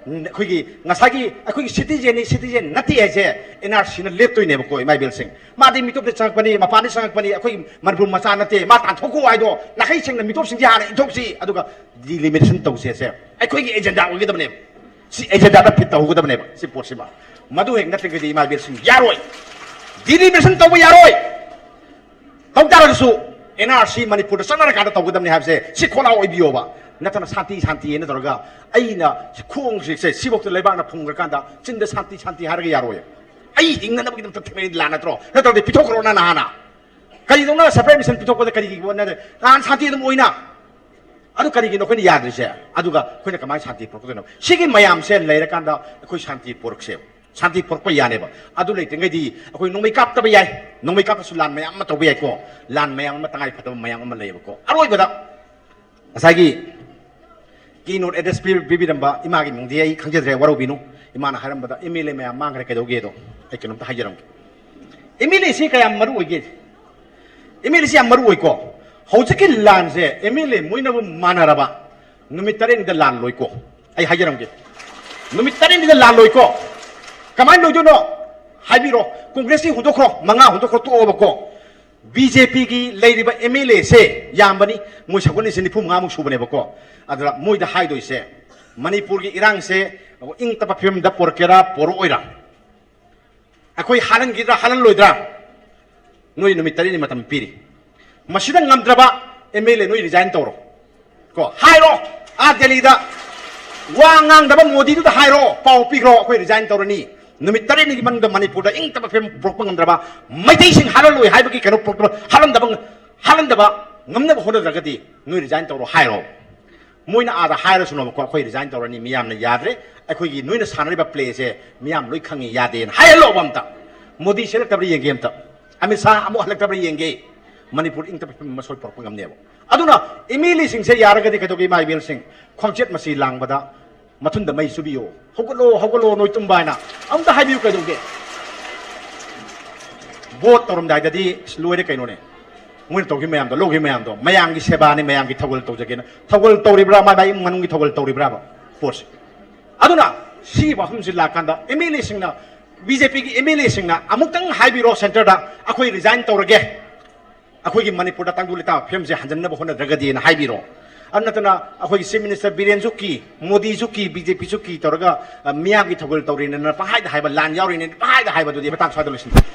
ꯑꯩꯈꯣꯏꯒꯤ ꯉꯁꯥꯏꯒꯤ ꯑꯩꯈꯣꯏꯒꯤ ꯁꯤꯇꯤꯖꯦꯟꯅꯤ, ꯁꯤꯇꯤꯖꯦꯟ ꯅꯠꯇꯦ ꯍꯥꯏꯁꯦ ꯑꯦꯟ ꯑꯥꯔ ꯁꯤꯅ ꯂꯦꯞꯇꯣꯏꯅꯦꯕꯀꯣ, ꯏꯃꯥ ꯏꯕꯦꯜꯁꯤꯡ꯫ ꯃꯥꯗꯤ ꯃꯤꯇꯣꯞꯇ ꯆꯪꯉꯛꯄꯅꯤ, ꯃꯄꯥꯟꯗ ꯆꯪꯉꯛꯄꯅꯤ, ꯑꯩꯈꯣꯏꯒꯤ ꯃꯅꯤꯄꯨꯔ ꯃꯆꯥ ꯅꯠꯇꯦ, ꯃꯥ ꯇꯥꯟꯊꯣꯛꯈꯣ ꯍꯥꯏꯗꯣ ꯅꯥꯈꯩ ꯁꯦꯡꯅ ꯃꯤꯇꯣꯞꯁꯤꯡꯁꯦ ꯍꯥꯟꯅ ꯏꯟꯊꯣꯛꯁꯤ, ꯑꯗꯨꯒ ꯗꯤꯂꯤꯃꯤꯇꯦꯁꯟ ꯇꯧꯁꯦꯁꯦ ꯑꯩꯈꯣꯏꯒꯤ ꯑꯦꯖꯦꯟꯗꯥ ꯑꯣꯏꯒꯗꯕꯅꯦꯕ꯫ ꯁꯤ ꯑꯦꯖꯦꯟꯗꯥꯗ ꯐꯤꯠ ꯇꯧꯍꯧꯒꯗꯕꯅꯦꯕ ꯁꯤ ꯄꯣꯠꯁꯤꯃ꯫ ꯃꯗꯨ ꯍꯦꯛ ꯅꯠꯇ꯭ꯔꯒꯗꯤ ꯏꯃꯥ ꯏꯕꯦꯜꯁꯤꯡ ꯌꯥꯔꯣꯏ, ꯗꯤꯂꯤꯃꯤꯅꯦꯁꯟ ꯇꯧꯕ ꯌꯥꯔꯣꯏ꯫ ꯇꯧ ꯇꯥꯔꯒꯁꯨ ꯑꯦꯟ ꯑꯥꯔ ꯁꯤ ꯃꯅꯤꯄꯨꯔꯗ ꯆꯠꯅꯔꯀꯥꯟꯗ ꯇꯧꯒꯗꯕꯅꯤ ꯍꯥꯏꯕꯁꯦ ꯁꯤ ꯈꯣꯜꯂꯥꯎ ꯑꯣꯏꯕꯤꯌꯣꯕ꯫ ꯅꯠꯇꯅ ꯁꯥꯟꯇꯤ ꯁꯥꯟꯇꯤ ꯍꯥꯏꯅ ꯇꯧꯔꯒ ꯑꯩꯅ ꯈꯣꯡꯁꯦ ꯁꯤꯐꯥꯎꯗ ꯂꯩꯕꯥꯛꯅ ꯐꯨꯝꯈ꯭ꯔꯀꯥꯟꯗ ꯆꯤꯟꯗ ꯁꯥꯟꯇꯤ ꯁꯥꯟꯇꯤ ꯍꯥꯏꯔꯒ ꯌꯥꯔꯣꯏ꯫ ꯑꯩ ꯍꯤꯡꯅꯅꯕꯒꯤꯗꯃꯛꯇ ꯊꯦꯡꯅꯔꯤ ꯂꯥꯟ ꯅꯠꯇ꯭ꯔꯣ? ꯅꯠꯇ꯭ꯔꯗꯤ ꯄꯤꯊꯣꯛꯈ꯭ꯔꯣ ꯅꯪ ꯍꯥꯟꯅ꯫ ꯀꯔꯤꯗꯧꯅ ꯁꯄꯔꯦꯠ ꯃꯤꯁꯟ ꯄꯤꯊꯣꯛꯄꯗ ꯀꯔꯤꯒꯤ ꯅꯍꯥꯟ ꯁꯥꯟꯇꯤ ꯑꯗꯨꯝ ꯑꯣꯏꯅ ꯑꯗꯨ ꯀꯔꯤꯒꯤꯅꯣ ꯑꯩꯈꯣꯏꯅ ꯌꯥꯗ꯭ꯔꯤꯁꯦ? ꯑꯗꯨꯒ ꯑꯩꯈꯣꯏꯅ ꯀꯃꯥꯏꯅ ꯁꯥꯟꯇꯤ ꯄꯨꯔꯛꯀꯗꯣꯏꯅꯣ? ꯁꯤꯒꯤ ꯃꯌꯥꯝꯁꯦ ꯂꯩꯔꯀꯥꯟꯗ ꯑꯩꯈꯣꯏ ꯁꯥꯟꯇꯤ ꯄꯨꯔꯛꯁꯦꯕ꯫ ꯁꯥꯟꯇꯤ ꯄꯨꯔꯛꯄ ꯌꯥꯅꯦꯕ꯫ ꯑꯗꯨ ꯂꯩꯇ꯭ꯔꯤꯉꯩꯗꯤ ꯑꯩꯈꯣꯏ ꯅꯣꯡꯃꯩ ꯀꯥꯞꯇꯕ ꯌꯥꯏ꯫ ꯅꯣꯡꯃꯩ ꯀꯥꯞꯄꯁꯨ ꯂꯥꯟ ꯃꯌꯥꯝ ꯑꯃ ꯇꯧꯕ ꯌꯥꯏꯀꯣ꯫ ꯂꯥꯟ ꯃꯌꯥꯝ ꯑꯃ, ꯇꯉꯥꯏ ꯐꯗꯕ ꯃꯌꯥꯝ ꯑꯃ ꯂꯩꯌꯦꯕꯀꯣ꯫ ꯑꯔꯣꯏꯕꯗ ꯉꯁꯥꯏꯒꯤ ꯀꯤ ꯅꯣꯠ ꯑꯦꯗ꯭ꯔꯦꯁ ꯄꯤꯕꯤꯔꯝꯕ ꯏꯃꯥꯒꯤ ꯃꯤꯡꯗꯤ ꯑꯩ ꯈꯪꯖꯗ꯭ꯔꯦ, ꯋꯥꯔꯧꯕꯤꯅꯨ꯫ ꯏꯃꯥꯅ ꯍꯥꯏꯔꯝꯕꯗꯣ ꯑꯦꯝ ꯑꯦꯜ ꯑꯦ ꯃꯌꯥꯝ ꯃꯥꯡꯈ꯭ꯔꯦ ꯀꯩꯗꯧꯒꯦꯗꯣ ꯑꯩ ꯀꯩꯅꯣꯝꯇ ꯍꯥꯏꯖꯔꯝꯒꯦ꯫ ꯑꯦꯝ ꯑꯦꯜ ꯑꯦꯁꯤ ꯀꯌꯥꯝ ꯃꯔꯨ ꯑꯣꯏꯒꯦ? ꯑꯦꯝ ꯑꯦꯜ ꯑꯦꯁꯤ ꯌꯥꯝ ꯃꯔꯨ ꯑꯣꯏꯀꯣ꯫ ꯍꯧꯖꯤꯛꯀꯤ ꯂꯥꯟꯁꯦ ꯑꯦꯝ ꯑꯦꯜ ꯑꯦ ꯃꯣꯏꯅꯕꯨ ꯃꯥꯟꯅꯔꯕ ꯅꯨꯃꯤꯠ ꯇꯔꯦꯠꯅꯤꯗ ꯂꯥꯟ ꯂꯣꯏꯀꯣ꯫ ꯑꯩ ꯍꯥꯏꯖꯔꯝꯒꯦ, ꯅꯨꯃꯤꯠ ꯇꯔꯦꯠꯅꯤꯗ ꯂꯥꯟ ꯂꯣꯏꯀꯣ꯫ ꯀꯃꯥꯏꯅ ꯂꯣꯏꯗꯣꯏꯅꯣ? ꯍꯥꯏꯕꯤꯔꯣ꯫ ꯀꯣꯡꯒ꯭ꯔꯦꯁꯀꯤ ꯍꯨꯟꯗꯣꯛꯈ꯭ꯔꯣ, ꯃꯉꯥ ꯍꯨꯟꯗꯣꯛꯈ꯭ꯔꯣ, ꯇꯣꯛꯑꯣꯕꯀꯣ꯫ ꯕꯤ ꯖꯦ ꯄꯤꯒꯤ ꯂꯩꯔꯤꯕ ꯑꯦꯝ ꯑꯦꯜ ꯑꯦꯁꯦ ꯌꯥꯝꯕꯅꯤ, ꯃꯣꯏ ꯁꯒꯣꯜ ꯅꯤꯁꯦ ꯅꯤꯐꯨ ꯃꯉꯥꯃꯨꯛ ꯁꯨꯕꯅꯦꯕꯀꯣ꯫ ꯑꯗꯨꯗ ꯃꯣꯏꯗ ꯍꯥꯏꯗꯣꯏꯁꯦ, ꯃꯅꯤꯄꯨꯔꯒꯤ ꯏꯔꯥꯡꯁꯦ ꯏꯪ ꯇꯞꯄ ꯐꯤꯕꯝꯗ ꯄꯣꯔꯛꯀꯦꯔꯥ ꯄꯣꯔꯛꯑꯣꯏꯔꯥ, ꯑꯩꯈꯣꯏ ꯍꯥꯜꯍꯟꯈꯤꯗ꯭ꯔꯥ ꯍꯥꯜꯍꯜꯂꯣꯏꯗ꯭ꯔꯥ, ꯅꯣꯏ ꯅꯨꯃꯤꯠ ꯇꯔꯦꯠꯅꯤ ꯃꯇꯝ ꯄꯤꯔꯤ꯫ ꯃꯁꯤꯗ ꯉꯝꯗ꯭ꯔꯕ ꯑꯦꯝ ꯑꯦꯜ ꯑꯦ ꯅꯣꯏ ꯔꯤꯖꯥꯏꯟ ꯇꯧꯔꯣ꯫ ꯀꯣ, ꯍꯥꯏꯔꯣ, ꯑꯥ ꯗꯦꯜꯂꯤꯗ ꯋꯥ ꯉꯥꯡꯗꯕ ꯃꯣꯗꯤꯗꯨꯗ ꯍꯥꯏꯔꯣ, ꯄꯥꯎ ꯄꯤꯈ꯭ꯔꯣ, ꯑꯩꯈꯣꯏ ꯔꯤꯖꯥꯏꯟ ꯇꯧꯔꯅꯤ꯫ ꯅꯨꯃꯤꯠ ꯇꯔꯦꯠꯅꯤꯒꯤ ꯃꯅꯨꯡꯗ ꯃꯅꯤꯄꯨꯔꯗ ꯏꯪ ꯇꯞꯄ ꯐꯤꯕꯝ ꯄꯨꯔꯛꯄ ꯉꯝꯗ꯭ꯔꯕ, ꯃꯩꯇꯩꯁꯤꯡ ꯍꯥꯠꯍꯜꯂꯣꯏ ꯍꯥꯏꯕꯒꯤ ꯀꯩꯅꯣ ꯄꯨꯔꯛꯄ, ꯍꯥꯠꯍꯟꯗꯕ, ꯍꯥꯠꯍꯟꯗꯕ ꯉꯝꯅꯕ ꯍꯣꯠꯅꯗ꯭ꯔꯒꯗꯤ ꯅꯣꯏ ꯔꯤꯖꯥꯏꯟ ꯇꯧꯔꯣ ꯍꯥꯏꯔꯣ꯫ ꯃꯣꯏꯅ ꯑꯥꯗ ꯍꯥꯏꯔꯁꯅꯣꯕꯀꯣ, ꯑꯩꯈꯣꯏ ꯔꯤꯖꯥꯏꯟ ꯇꯧꯔꯅꯤ, ꯃꯤꯌꯥꯝꯅ ꯌꯥꯗ꯭ꯔꯦ, ꯑꯩꯈꯣꯏꯒꯤ ꯅꯣꯏꯅ ꯁꯥꯟꯅꯔꯤꯕ ꯄ꯭ꯂꯦꯁꯦ ꯃꯤꯌꯥꯝ ꯂꯣꯏ ꯈꯪꯉꯤ, ꯌꯥꯗꯦꯅ ꯍꯥꯏꯍꯜꯂꯣꯕ ꯑꯝꯇ꯫ ꯃꯣꯗꯤ ꯆꯦꯜꯂꯛꯇꯕ꯭ꯔꯥ ꯌꯦꯡꯒꯦ ꯑꯝꯇ, ꯑꯃꯤꯠ ꯁꯥꯍ ꯑꯃꯨꯛ ꯍꯜꯂꯛꯇꯕ꯭ꯔꯥ ꯌꯦꯡꯒꯦ꯫ ꯃꯅꯤꯄꯨꯔ ꯏꯪ ꯇꯞꯄ ꯐꯤꯕꯝ ꯑꯃ ꯁꯣꯏ ꯄꯨꯔꯛꯄ ꯉꯝꯅꯦꯕ꯫ ꯑꯗꯨꯅ ꯑꯦꯝ ꯑꯦꯜ ꯑꯦꯁꯤꯡꯁꯦ ꯌꯥꯔꯒꯗꯤ ꯀꯩꯗꯧꯒꯦ, ꯏꯃꯥ ꯏꯕꯦꯜꯁꯤꯡ, ꯈ꯭ꯋꯥꯡꯆꯦꯠ ꯃꯆꯤ ꯂꯥꯡꯕꯗ ꯃꯊꯨꯟꯗ ꯃꯩ ꯆꯨꯕꯤꯌꯣ, "ꯍꯧꯒꯠꯂꯣ, ꯍꯧꯒꯠꯂꯣ, ꯅꯣꯏ ꯇꯨꯝꯕ" ꯍꯥꯏꯅ ꯑꯝꯇ ꯍꯥꯏꯕꯤꯌꯨ ꯀꯩꯗꯧꯒꯦ? ꯚꯣꯠ ꯇꯧꯔꯝꯗꯥꯏꯗꯗꯤ ꯂꯣꯏꯔꯦ ꯀꯩꯅꯣꯅꯦ, ꯃꯣꯏꯅ ꯇꯧꯈꯤꯕ ꯃꯌꯥꯝꯗꯣ, ꯂꯧꯈꯤꯕ ꯃꯌꯥꯝꯗꯣ, ꯃꯌꯥꯝꯒꯤ ꯁꯦꯕꯥꯅꯤ, ꯃꯌꯥꯝꯒꯤ ꯊꯧꯒꯜ ꯇꯧꯖꯒꯦꯅ ꯊꯧꯒꯜ ꯇꯧꯔꯤꯕ꯭ꯔꯥ? ꯃꯥꯏ ꯃꯥꯏ ꯏꯃꯨꯡ ꯃꯅꯨꯡꯒꯤ ꯊꯧꯒꯜ ꯇꯧꯔꯤꯕ꯭ꯔꯥꯕ ꯄꯣꯠꯁꯦ? ꯑꯗꯨꯅ ꯁꯤꯒꯤ ꯋꯥꯐꯝꯁꯤ ꯂꯥꯛꯀꯥꯟꯗ ꯑꯦꯝ ꯑꯦꯜ ꯑꯦꯁꯤꯡꯅ, ꯕꯤ ꯖꯦ ꯄꯤꯒꯤ ꯑꯦꯝ ꯑꯦꯜ ꯑꯦꯁꯤꯡꯅ ꯑꯃꯨꯛꯇꯪ ꯍꯥꯏꯕꯤꯔꯣ ꯁꯦꯟꯇꯔꯗ, "ꯑꯩꯈꯣꯏ ꯔꯤꯖꯥꯏꯟ ꯇꯧꯔꯒꯦ, ꯑꯩꯈꯣꯏꯒꯤ ꯃꯅꯤꯄꯨꯔꯗ ꯇꯪꯗꯨ ꯂꯩꯇꯥꯕ ꯐꯤꯕꯝꯁꯦ ꯍꯟꯖꯤꯟꯅꯕ ꯍꯣꯠꯅꯗ꯭ꯔꯒꯗꯤꯅ" ꯍꯥꯏꯕꯤꯔꯣ꯫ ꯑꯗꯨ ꯅꯠꯇꯅ ꯑꯩꯈꯣꯏꯒꯤ Chief Minister ꯕꯤꯔꯦꯟꯁꯨ ꯀꯤ, ꯃꯣꯗꯤꯁꯨ ꯀꯤ, ꯕꯤ ꯖꯦ ꯄꯤꯁꯨ ꯀꯤ ꯇꯧꯔꯒ, ꯑ, ꯃꯤꯌꯥꯝꯒꯤ ꯊꯧꯒꯜ ꯇꯧꯔꯤꯅꯦꯅ ꯄꯪꯍꯥꯏꯗ ꯍꯥꯏꯕ, ꯂꯥꯟ ꯌꯥꯎꯔꯤꯅꯦꯅ ꯄꯪꯍꯥꯏꯗ ꯍꯥꯏꯕꯗꯨꯗꯤ ꯃꯇꯥꯡ ꯁ꯭ꯋꯥꯏꯗ ꯂꯣꯏꯁꯤꯟꯖꯔꯦ꯫